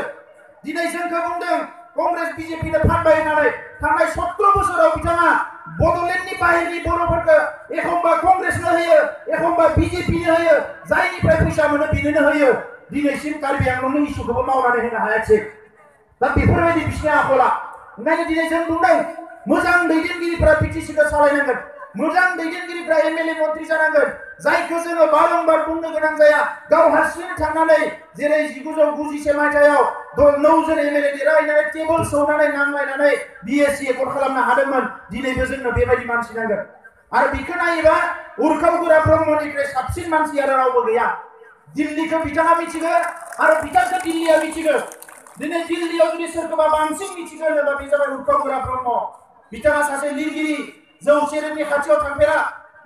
दिनै जोंखौ बुंदों कंग्रेस बिजेपिनो फानबाय होननानै थांनाय 17 बोसोराव बिथाङा बड'लेण्डनि बाहेरनि बर'फोरखौ एखम्बा कंग्रेसनो होयो एखम्बा बिजेपिनो होयो जायनिफ्राय फैसा मोनो बिनोनो होयो दिनैसिम कार्बि आंलंनि इस्युखौबो मावनानै होनो हायाखै दा बेफोरबायदि बिसिनि आखला ओंखायनो दिनै जों बुंदों मोजां दैदेनगिरिफ्रा बिटिसिखौ सालायनांगोन मोजां दैदेनगिरिफ्रा एमएलए मन्त्रि जानांगोन जायखौ जोङो बारंबार बुंनो गोनां जाया गाव हारसिङै थांनानै जेरै 1991 मायथाइयाव 9 जन एमएलए देरहाहैनानै टेबोल सौनानै नांलायनानै बिएससि एकर्ड खालामनो हादोंमोन दिनैबो जोंनो बेबायदि मानसि नांगोन आरो बेखौ नायोबा उरखाव गोरा ब्रह्मनिफ्राय साबसिन मानसि आरो रावबो गैया दिल्लीखौ बिथाङा मिथिगौ आरो बिथांखौ दिल्लीया मिथिगौ दिनै दिल्लीयाव जुदि सोरखौबा बांसिन मिथिगौ होनोबा बे जाबाय उरखाव गोरा ब्रह्म बिथाङा सासे लिरगिरि जौ सेरेबनि खाथियाव थांफेरा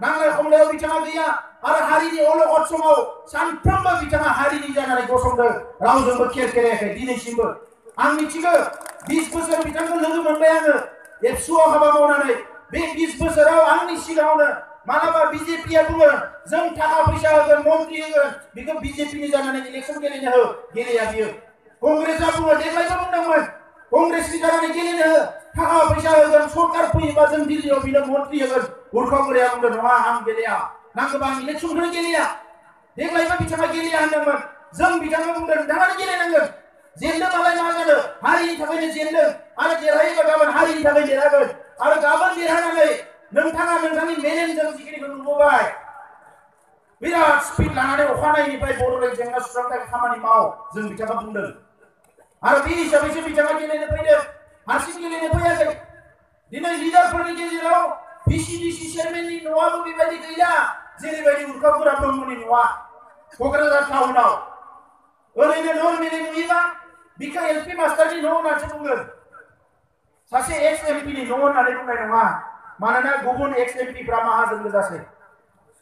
नांलाय खमलायाव बिथाङा गैया आरो हारिनि अलखद समाव सानफ्रोमबो बिथाङा हारिनि जानानै गसंदों रावजोंबो खेरखेरायाखै दिनैसिमबो आं मिथिगौ 20 बोसोर बिथांखौ लोगो मोनबाय आङो एबसुआव हाबा मावनानै बे 20 बोसोराव आंनि सिगाङावनो मालाबा बिजेपिया बुङो जों थाखा फैसा होगोन मन्त्रि होगोन बेखौ बिजेपिनि जानानै इलेक्सन गेलेनो हो गेलेया बियो कंग्रेसआ बुङो देग्लायबो बुंदोंमोन कंग्रेसनि जानानै गेलेनो हो थाखा फैसा होगोन सरकार फैयोबा जों दिल्लीयाव बिनो मन्त्रि होगोन उरखाव गोराया बुंदों नङा आं गेलेया नांगौबा आं इलेक्सनखौनो गेलेया देग्लायबो बिथाङा गेलेया होनदोंमोन जों बिथाङा बुंदों नोंथाङानो गेलेनांगोन जेनदों मालाय मा जानो हारिनि थाखायनो जेनदों आरो देरहायोबा गाबोन हारिनि थाखाय देरहागोन आरो गाबोन देरहानानै नोंथाङा नोंथांनि मेलेमजों जिखिनिखौ नुबोबाय बिराद स्पिड लानानै अखानायैनिफ्राय बड'लेण्ड जेंना सुस्रांनो थाखाय खामानि माव जों बिथाङा बुंदों आरो बे हिसाबैसो बिथाङा गेलेनो फैदों हारसिं गेलेनो फैयाखै दिनै लिडारफोरनि गेजेराव पिसिडिसि चेयारमेननि न'आबो बेबायदि गैया जेरैबायदि उरखाव गोरा ब्रह्मनि न'आ क'क्राझार टाउनाव ओरैनो नर्मेलि नुयोबा बिखौ एलपि मास्टारनि न' होननासो बुंगोन सासे एक्स एमपिनि न' होननानै बुंनाय नङा मानोना गुबुन एक्स एमपिफ्रा माहाजोन गोजासै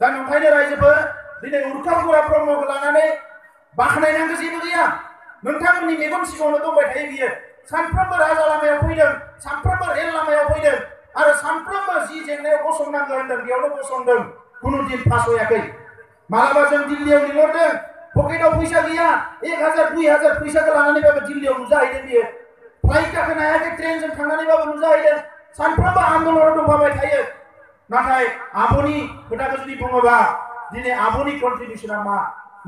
दा नंखायनो रायजोफोर दिनै उरखाव गोरा ब्रह्मखौ लानानै बाख्नायनांगौ जेबो गैया नोंथांमोननि मेगन सिगाङावनो दंबाय थायो बियो सानफ्रोमबो राजा लामायाव फैदों सानफ्रोमबो रेल लामायाव फैदों आरो सानफ्रोमबो जि जेंनायाव गसंनांगौ होनदों बेयावनो गसंदों खुनु दिन फासयाखै मालाबा जों दिल्लीयाव लिंहरदों पकेटाव फैसा गैया 1000 2000 फैसाखौ लानानैबाबो दिल्लीयाव नुजाहैदों बियो फ्लाइट गाखोनो हायाखै ट्रेनजों थांनानैबाबो नुजाहैदों सानफ्रोमबो आन्दोलनाव दंफाबाय थायो नाथाय आब'नि खोथाखौ जुदि बुङोबा दिनै आब'नि कन्ट्रिबिउसना मा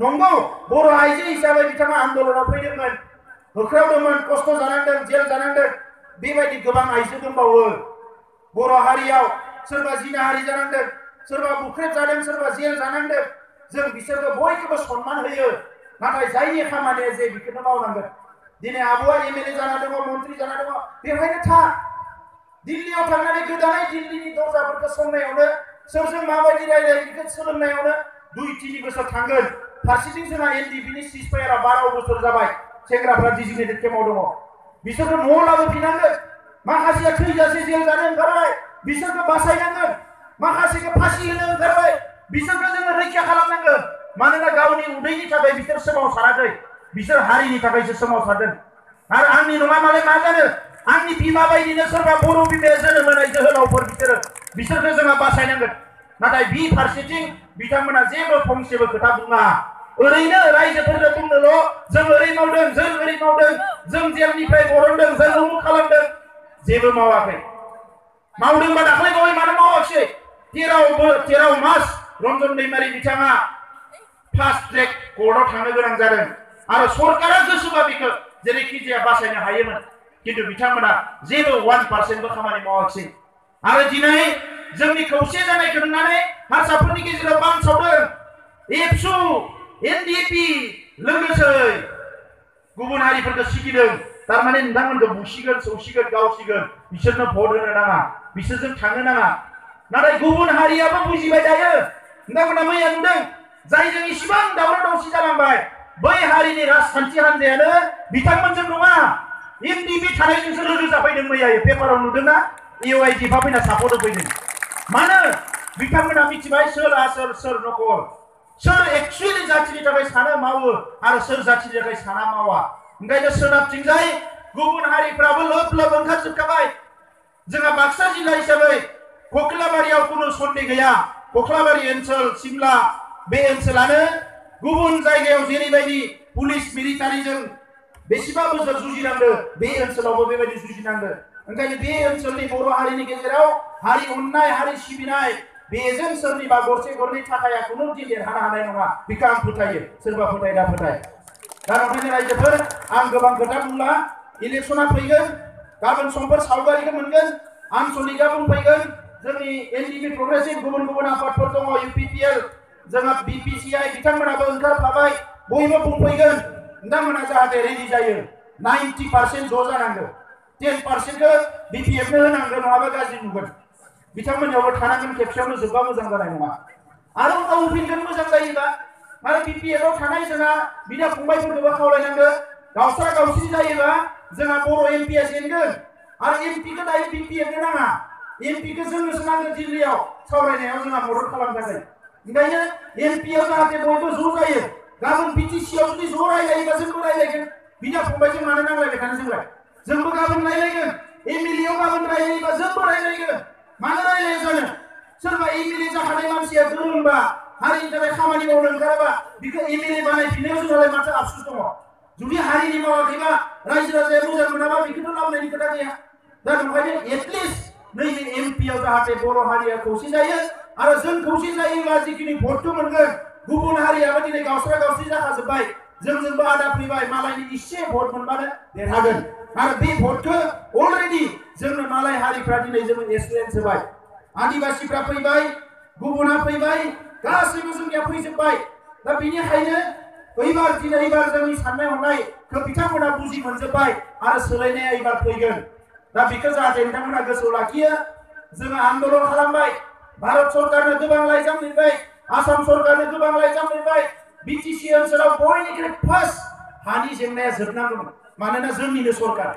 नंगौ बर' आइजो हिसाबै बिथाङा आन्दोलनाव फैदोंमोन होख्रावदोंमोन खस्थ' जानांदों जेल जानांदों बेबायदि गोबां आइजो दंबावो बर' हारियाव सोरबा जिनाहारि जानांदों सोरबा बुख्रेब जादों सोरबा जेल जानांदों जों बिसोरखौ बयखौबो सनमान होयो नाथाय जायनि खामानिया जे बेखौनो मावनांगोन दिनै आब'आ एमएलए जाना दङ मन्त्रि जाना दङ बेवहायनो था दिल्लीयाव थांनानै गोदानै दिल्लीनि दरजाफोरखौ संनायावनो सोरजों माबायदि रायलायो बेखौ सोलोंनायावनो 2-3 बोसोर थांगोन फारसेथिं जोंहा एनडिपिनि सिजफायारा 12 बोसोर जाबाय सेंग्राफ्रा डिजिग्नेटेड केम्पआव दङ बिसोरखौ न'आव लाबोफिननांगोन माखासेया थैजासे जेल जानो ओंखारबाय बिसोरखौ बासायनांगोन माखासेखौ फासि होनो ओंखारबाय बिसोरखौ जोङो रैखा खालामनांगोन मानोना गावनि उदैनि थाखाय बिसोर सोमावसाराखै बिसोर हारिनि थाखायसो सोमावसारदों आरो आंनि नङा मालाय मा जानो आंनि बिमा बायदिनो सोरबा बर' बिमाया जोनोम होनाय जोहोलावफोर बिसोरखौ जोङो बासायनांगोन नाथाय बि फारसेथिं बिथांमोना जेबो फंसेबो खोथा बुङा ओरैनो रायजोफोरनो बुंनोल' जों ओरै मावदों जों ओरै मावदों जों जेलनिफ्राय बरनदों जों उमुख खालामदों जेबो मावाखै मावदोंबा दाख्लै बावै मानो मावाखिसै 13 मास रन्जन दैमारि बिथाङा फास्ट ट्रेक कर्टआव थांनो गोनां जादों आरो सरकारा गोसोबा बेखौ जेरैखि जाया बासायनो हायोमोन किन्तु बिथांमोना जेबो 1% खामानि मावाखिसै आरो दिनै जोंनि खौसे जानायखौ नुनानै हारसाफोरनि गेजेराव बानसावदों एबसु एनडिपि लोगोसे गुबुन हारिफोरखौ सिगिदों तारमाने नोंथांमोनखौ बुसिगोन सौसिगोन गावसिगोन बिसोरनो भट होनो नाङा बिसोरजों थांनो नाङा नाथाय गुबुन हारियाबो बुजिबाय दायो नोंथांमोना मैया नुदों जायजों इसिबां दावराव दावसि जालांबाय बै हारिनि राजखान्थि हान्जायानो बिथांमोनजों नङा एनडिबि थानायजोंसो लोगो जाफैदों मैया पेपाराव नुदोंना इउआइडिएफआ फैना सापर्ट होफैदों मानो बिथांमोना मिथिबाय सोर आसोल सोर नकल सोर एक्चुअली जाथिनि थाखाय साना मावो आरो सोर जाथिनि थाखाय साना मावा ओंखायनो सोनाबथिंजाय गुबुन हारिफ्राबो लोब लोब ओंखारजोबखाबाय जोंहा बाक्सा जिल्ला हिसाबै कक्लाबारियाव कुनु सन्देह गैया कक्लाबारि ओनसोल सिमला बे ओनसोलानो गुबुन जायगायाव जेरैबायदि पुलिस मिलिटारिजों बेसेबा बोसोर जुजिनांदों बे ओनसोलावबो बेबायदि जुजिनांदों ओंखायनो बे ओनसोलनि बर' हारिनि गेजेराव हारि अननाय हारि सिबिनाय बेजों सोरनिबा गरसे गरनै थाखाया कुनु दिन देरहानो हानाय नङा बेखौ आं फोथायो सोरबा फोथाय दा फोथाय दा ओंखायनो रायजोफोर आं गोबां खोथा बुंला इलेक्सना फैगोन गाबोन समफोर सावगारिखौ मोनगोन आनसलिकआ बुंफैगोन जोंनि एनडिबि प्रग्रेसिभ गुबुन गुबुन आफादफोर दङ इउपिपिएल जोंहा बिपिसिआइ बिथांमोनाबो ओंखारफाबाय बयबो बुंफैगोन नोंथांमोना जाहाथे रेडि जायो 90% ज' जानांगौ 10%खौ बिपिएफनो होनांगौ नङाबा गाज्रि नुगोन बिथांमोननियावबो थानांगोन खेबसेयावनो जोबबा मोजां जानाय नङा आरो उनाव होफिनगोन मोजां जायोबा आरो बिपिएफआव थानाय जोंहा बिदा फंबायफोरखौबो खावलायनांगौ गावस्रा गावस्रि जायोबा जोंहा बर' एमपिआ जेनगोन आरो एमपिखौ दायो बिपिएफनो नाङा एमपिखौ जोंनोसो नांगौ दिल्लीयाव सावरायनायाव जोंहा मदद खालामनो थाखाय ओंखायनो एमपिआव जाहाथे बयबो ज' जायो गाबोन बिटिसिआव जुदि ज' रायलायोबा जोंबो रायलायगोन बिदा फंबायजों मानो नांलायबाय थानो जोंबो गाबोन रायलायगोन एमएलएआव गाबोन रायलायोबा जोंबो रायलायगोन मानो रायलाया जानो सोरबा एमएलए जाखानाय मानसिया गोरोंबा हारिनि थाखाय खामानि मावनो ओंखाराबा बेखौ एमएलए बानायफिननायाव जोंहालाय माथो आफसुस दङ जुदि हारिनि मावाखैबा रायजो राजाया मोजां मोनाबा बेखौथ' लाबोनायनि खोथा गैया दा ओंखायनो एटलिस्ट नैबे एमपिआव जाहाथे बर' हारिया खौसे जायो आरो जों खौसे जायोबा जिखिनि भटखौ मोनगोन गुबुन हारियाबो दिनै गावस्रा गावस्रि जाखाजोब्बाय जोंजोंबो आदा फैबाय मालायनि इसे भट मोनबानो देरहागोन आरो बे भटखौ अलरेडि जोंनो मालाय हारिफ्रा दिनै जोंनो एक्सपिरियेन्स होबाय आदिबासिफ्रा फैबाय गुबुना फैबाय गासैबो जोंनिया फैजोब्बाय दा बेनिखायनो एबार जोंनि साननाय हनायखौ बिथांमोना बुजि मोनजोब्बाय आरो सोलायनाया एबार फैगोन दा बेखौ जाहाथे नोंथांमोना गोसोआव लाखियो जोङो आन्दलन खालामबाय भारत सरकारनो गोबां लाइजाम लिरबाय आसाम सरकारनो गोबां लाइजाम लिरबाय बिटिसि ओनसोलाव बयनिख्रुइ फार्स्ट हानि जेंनाया जोबनांगौमोन मानोना जोंनिनो सरकार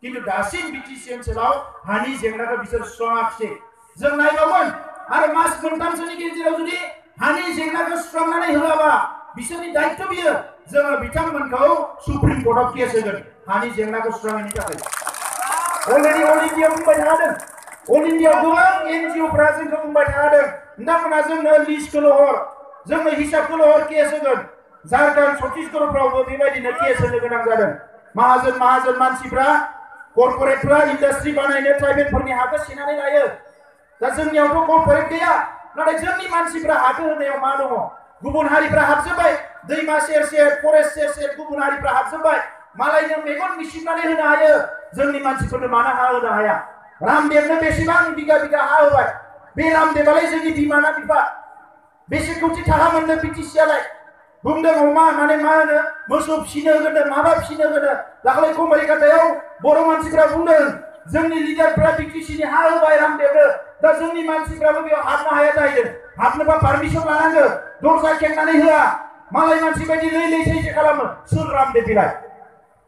किन्तु दासिम बिटिसि ओनसोलाव हानि जेंनाखौ बिसोर सुस्राङाखिसै जों नायबावगोन आरो मास मोनथामसोनि गेजेराव जुदि हानि जेंनाखौ सुस्रांनानै होआबा बिसोरनि दायित्व बियो जोङो बिथांमोनखौ सुप्रिम कर्टआव केस होगोन हानि जेंनाखौ सुस्रांनायनि थाखाय अलरेडि अल इन्डिया बुंबाय थादों अल इन्डिया गोबां एनजिअफ्रा जोंखौ बुंबाय थादों नोंथांमोना जोंनो लिस्टखौल' हर जोंनो हिसाबखौल' हर केस होगोन झारखन्ड छत्तीसगढ़फ्रावबो बेबायदिनो केस होनो गोनां जादों माहाजोन मानसिफ्रा कर्परेटफ्रा इन्डास्ट्रि बानायनो ट्राइबेलफोरनि हाखौ सेनानै लायो दा जोंनियावथ' कर्परेट गैया नाथाय जोंनि मानसिफ्रा हाखौ होनायाव मा दङ गुबुन हारिफ्रा हाबजोब्बाय दैमा सेर सेर फरेस्ट सेर सेर गुबुन हारिफ्रा हाबजोब्बाय मालायनो मेगन मिसिबनानै होनो हायो जोंनि मानसिफोरनो मानो हा होनो हाया रामदेवनो बेसेबां बिगा बिगा हा होबाय बे रामदेवालाय जोंनि बिमाना बिफा बेसे कोटि थाखा मोनदों बिटिसिआलाय बुंदों अमा माने मा होनो मोसौ फिसिनो होदों माबा फिसिनो होदों दाखालि कमरिकातायाव बर' मानसिफ्रा बुंदों जोंनि लिडारफ्रा बिटिसिनि हा होबाय रामदेवनो दा जोंनि मानसिफ्राबो बेयाव हाबनो हाया जाहैदों हाबनोबा पारमिसन लानांगौ दरजा खेंनानै होआ मालाय मानसि बायदि लै सैसो खालामो सोर रामदेव बिलाय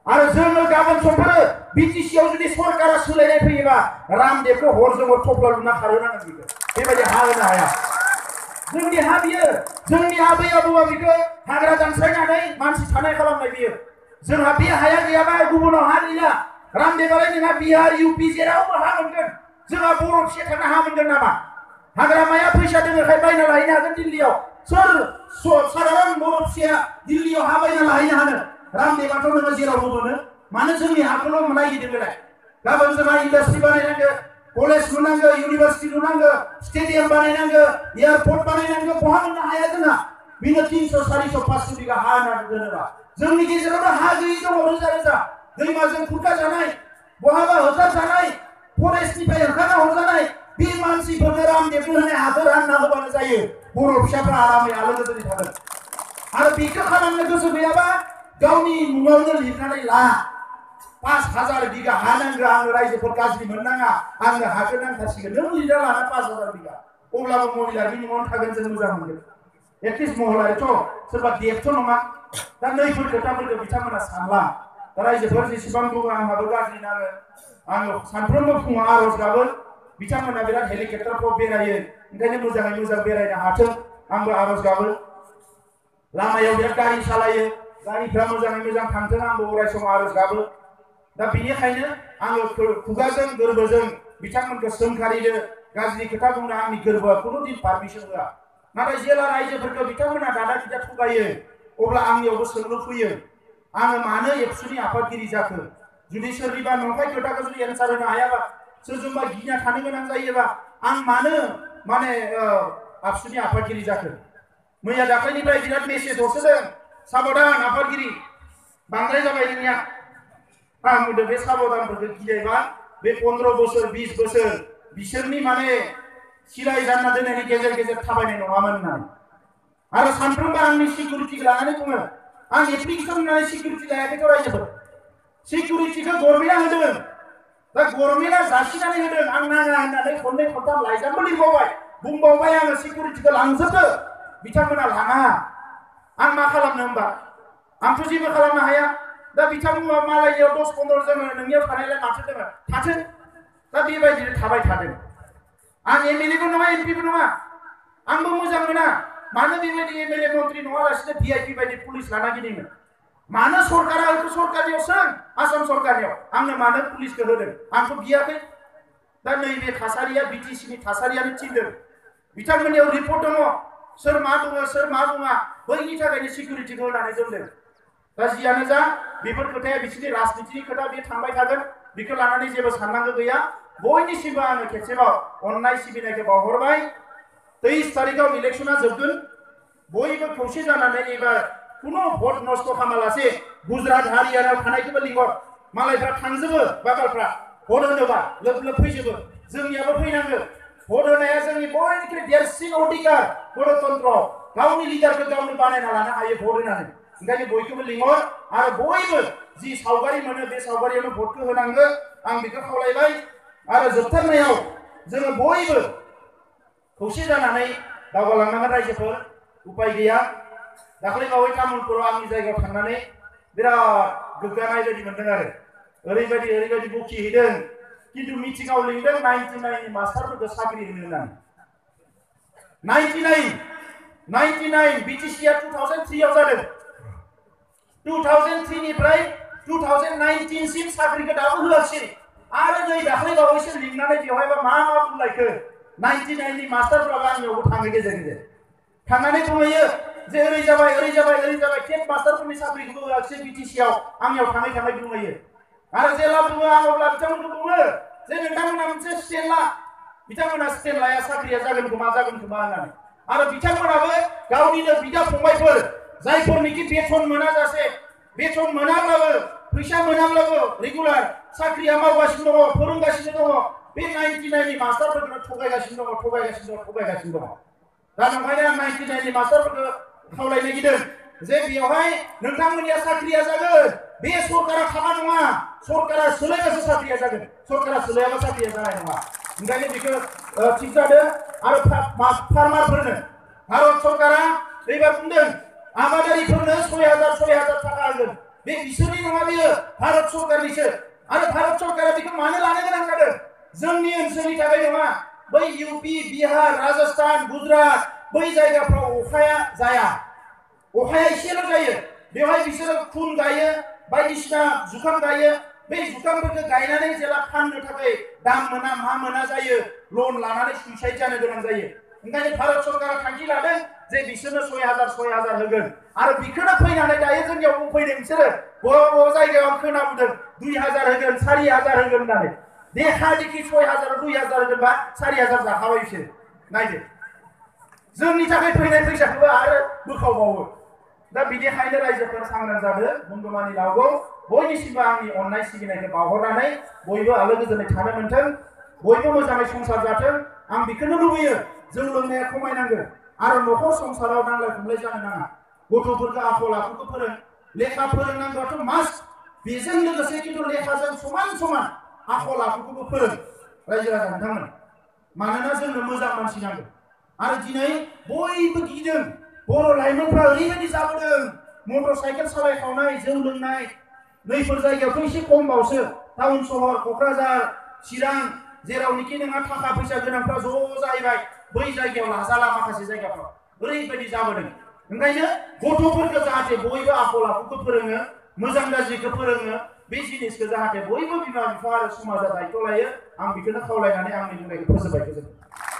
आरो जोङो गाबोन समफोर बिटिसिआव जुदि सरकारा सोलायनाय फैयोबा रामदेवखौ हरजों हर थफ्ला लुना खारहोनांगोन बेखौ बेबायदि हा होनो हाया जोंनि हा बियो जोंनि आबै आबौआ बेखौ हाग्रा दानस्रायनानै मानसि थानाय खालामनाय बियो जोंहा बे हाया गैयाबा गुबुनाव हा गैया रामदेवालाय नोंहा बिहार इउपि जेरावबो हा मोनगोन जोंहा बर' फिसा थानो हा मोनगोन नामा हाग्रामाया फैसा दोङोखाय बायना लाहैनो हागोन दिल्लीयाव सोर साधारन बर' फिसाया दिल्लीयाव हा बायना लाहैनो हानो रामदेवाथ' नोङो जेरावबो मोनो मानो जोंनि हाखौल' नायगिरदों बेलाय गाबोन जोंहा इन्डास्ट्रि बानायनांगौ कलेज लुनांगौ इउनिभार्सिटि लुनांगौ स्टेडियाम बानायनांगौ एयारपर्ट बानायनांगौ बहा मोननो हाया जोंहा बेनो 300 400 500 बिगा हा होनानै दोनोबा जोंनि गेजेरावनो हा गैयि दङ रोजा रोजा दैमाजों खुरखा जानाय बहाबा होखार जानाय फरेस्टनिफ्राय होखारना हरजानाय बे मानसिफोरनो रामदेवनो होनाय हाखौ रानना होबानो जायो बर' फिसाफ्रा आरामै आलो गोजोनै थागोन आरो बेखौ खालामनो गोसो गैयाबा गावनि मुङावनो लिरनानै ला 5,000 बिगा हा नांगौ आङो रायजोफोर गाज्रि मोननाङा आङो हाखौ नांथारसिगोन नों लिडार लाना 5,000 बिगा अब्लाबो महिलानि न'आवनो थागोन जों मोजां मोनगोन एटलिस्ट महिलायाथ' सोरबा देबथ' नङा दा नैफोर खोथाफोरखौ बिथांमोना सानला दा रायजोफोर जेसेबां दङ आंहाबो गाज्रि नाङो आङो सानफ्रोमबो फुङाव आर'ज गाबो बिथांमोना बिराद हेलिकप्टारफ्राव बेरायो ओंखायनो मोजाङै मोजां बेरायनो हाथों आंबो आर'ज गाबो लामायाव बिराद गारि सालायो गारिफ्रा मोजाङै मोजां थांथों आंबो अराय सम आर'ज गाबो दा बेनिखायनो आङो खुगाजों गोरबोजों बिथांमोनखौ सोंखारिनो गाज्रि खोथा बुंनो आंनि गोरबोआ खुनु दिन पारमिसन होआ नाथाय जेला रायजोफोरखौ बिथांमोना दादा दिदा थगायो अब्ला आंनियावबो सोंलु फैयो आङो मानो एबसुनि आफादगिरि जाखो जुदि सोरनिबा नंखाय खोथाखौ जुदि एन्सार होनो हायाबा सोरजोंबा गिना थानो गोनां जायोबा आं मानो माने आबसुनि आफादगिरि जाखो मैया दाख्लैनिफ्राय बिराद मेसेज हरसोदों साबधान आफादगिरि बांद्राय जाबाय नोंनिया आं बुंदों बे साबधानफोरखौ गिलायबा बे 15 बोसोर 20 बोसोर बिसोरनि माने सिलाय जानना दोननायनि गेजेर गेजेर थाबायनाय नङामोन होननानै आरो सानफ्रोमबो आंनि सिकिउरिटिखौ लानानै बुङो आं एप्लिकेसन होनानै सिकिउरिटि लायाखैथ' रायजोफोर सिकिउरिटिखौ गभर्नमेन्टआ होदों दा गभर्नमेन्टआ जासिनानै होदों आं नाङा होननानै खननै खनथाम लाइजामबो लिरबावबाय बुंबावबाय आङो सिकिउरिटिखौ लांजोबदो बिथांमोना लाङा आं मा खालामनो होमबा आंथ' जेबो खालामनो हाया दा बिथांमोना मालायनियाव 10-15 जोङो नोंनियाव थानायलाय माथो दोङो थाथों दा बेबायदिनो थाबाय थादों आं एमएलएबो नङा एमपिबो नङा आंबो मोजां मोना मानो बेबायदि एमएलए मन्त्रि नङालासिनो भिआइपि बायदि पुलिस लाना गिदिङो मानो सरकारा सरकारनियाव सों आसाम सरकारनियाव आंनो मानो पुलिसखौ होदों आंथ' बियाखै दा नैबे थासारिया बिटिसिनि थासारियानो थिनदों बिथांमोननियाव रिपर्ट दङ सोर मा बुङो सोर मा बुङा बैनि थाखायनो सिकिउरिटिखौ होनानै दोनदों दा जियानो जा बेफोर खोथाया बिसोरनि राजनितिनि खोथा बे थांबाय थागोन बेखौ लानानै जेबो साननांगौ गैया बयनिसिमबो आङो खेबसेबाव अननाय सिबिनायखौ बावहरबाय 23 तारिखआव इलेक्शना जोबगोन बयबो खौसे जानानै एबार कुनु भट नष्ट खालामालासे गुजरात हारियानायाव थानायखौबो लिंहर मालायफ्रा थांजोबो बागालफ्रा भट होनोबा लोब लोब फैजोबो जोंनियाबो फैनांगौ भट होनाया जोंनि बयनिख्रुइ देरसिन अधिकार गणतन्त्र गावनि लिडारखौ गावनो बानायना लानो हायो भट होनानै ओंखायनो बयखौबो लिंहर आरो बयबो जि सावगारि मोनो बे सावगारियावनो भटखौ होनांगौ आं बेखौ खावलायबाय आरो जोबथारनायाव जोङो बयबो खौसे जानानै दावगालांनांगोन रायजोफोर उपाय गैया दाखालि बावै तामुलपुराव आंनि जायगायाव थांनानै बिराद गोग्गानाय बायदि मोनदों आरो ओरैबायदि बखिहैदों किन्तु मिटिंआव लिंदों 99 नि मास्टारफोरखौ साख्रि होनो होननानै 99 बिटिसिआ 2003 आव जादों 2003 निफ्राय 2019 सिम साख्रिखौ दाबो होआखिसै आरो नै दाखालि बावैसो लिंनानै बेवहायबा मा बुंलायखो 99 नि मास्टारफ्राबो आंनियावबो थाङो गेजेर गेजेर थांनानै बुंहैयो जे ओरै जाबाय टेट मास्टारफोरनि साख्रिखौबो होआखिसै बिटिसिआव आंनियाव थाङै बुंहैयो आरो जेला बुङो आं अब्ला बिथांमोनखौ बुङो जे नोंथांमोना मोनसे स्टेन्ड ला बिथांमोना स्टेन्ड लाया साख्रिया जागोन खोमा होननानै आरो बिथांमोनाबो गावनिनो बिदा फंबायफोर जायफोरनिखि बेथन मोनाजासे बेथन मोनाब्लाबो फैसा मोनाब्लाबो रेगुलार साख्रिया मावगासिनो दङ फोरोंगासिनो दङ बे 99 नि मास्टारफोरखौ थगायगासिनो दङ दा नंखायनो आं 99 नि मास्टारफोरखौ खावलायनो गिदों जे बेवहाय नोंथांमोननिया साख्रिया जागोन बे सरकारा थाङा नङा सरकारा सोलायबासो साख्रिया जागोन सरकारा सोलायाबा साख्रिया जानाय नङा ओंखायनो बेखौ थिग जादों आरो फार्मारफोरनो भारत सरकारा एबार बुंदों आबादारिफोरनो 6,000 थाखा होगोन बे बिसोरनि नङा बेयो भारत सरकारनिसो आरो भारत सरकारा बेखौ मानो लानो गोनां जादों जोंनि ओनसोलनि थाखाय नङा बै इउपि बिहार राजस्थान गुजरात बै जायगाफ्राव अखाया जाया अखाया एसेल' जायो बेवहाय बिसोरो खुन गायो बायदिसिना जुखाम गायो बे जुखामफोरखौ गायनानै जेला फाननो थाखाय दाम मोना मा मोना जायो लन लानानै सुइसाइड जानो गोनां जायो ओंखायनो भारत सरकारा थांखि लादों जे बिसोरनो 6,000 होगोन आरो बेखौनो फैनानै दायो जोंनियाव बुंफैदों बिसोरो बबेबा जायगायाव आं खोनाबोदों 2,000 होगोन 4,000 होगोन होननानै देखा देखि 6,000 2,000 होगोनबा 4,000 जाखाबाय बिसोर नायदो जोंनि थाखाय फैनाय फैसाखौबो आरो बोखावबावो दा बिनिखायनो रायजोफोर सांग्रां जादों बुंगोमानि लावगौ बयनिसिमबो आंनि अननाय सिबिनायखौ बावहरनानै बयबो आलो गोजोनै थानो मोनथों बयबो मोजाङै संसार जाथों आं बेखौनो लुबैयो जों लोंनाया खमायनांगोन आरो न'खर संसाराव नांलाय खमलाय जानो नाङा गथ'फोरखौ आखल आखुखौ फोरों लेखा फोरोंनांगौआथ' मास्ट बेजों लोगोसे खिन्थु लेखाजों समान समान आखल आखुखौबो फोरों रायजो राजा नोंथांमोन मानोना जोंनो मोजां मानसि नांगौ आरो दिनै बयबो गिदों बर' लाइमोनफ्रा ओरैबायदि जाबोदों मटर साइकेल सालायखावनाय जौ लोंनाय नैफोर जायगायावथ' एसे खमबावसो टाउन सहर क'क्राझार चिरां जेरावनोखि नोंहा थाखा फैसा गोनांफ्रा ज' जाहैबाय बै जायगायाव लाजाला माखासे जायगाफ्राव ओरैबायदि जाबोदों ओंखायनो गथ'फोरखौ जाहाथे बयबो आखल आखुखौ फोरोङो मोजां गाज्रिखौ फोरोङो बे जिनिसखौ जाहाथे बयबो बिमा बिफा आरो समाजा दायथ' लायो आं बेखौनो खावलायनानै आंनि बुंनायखौ फोजोबबाय गोजोन्थों।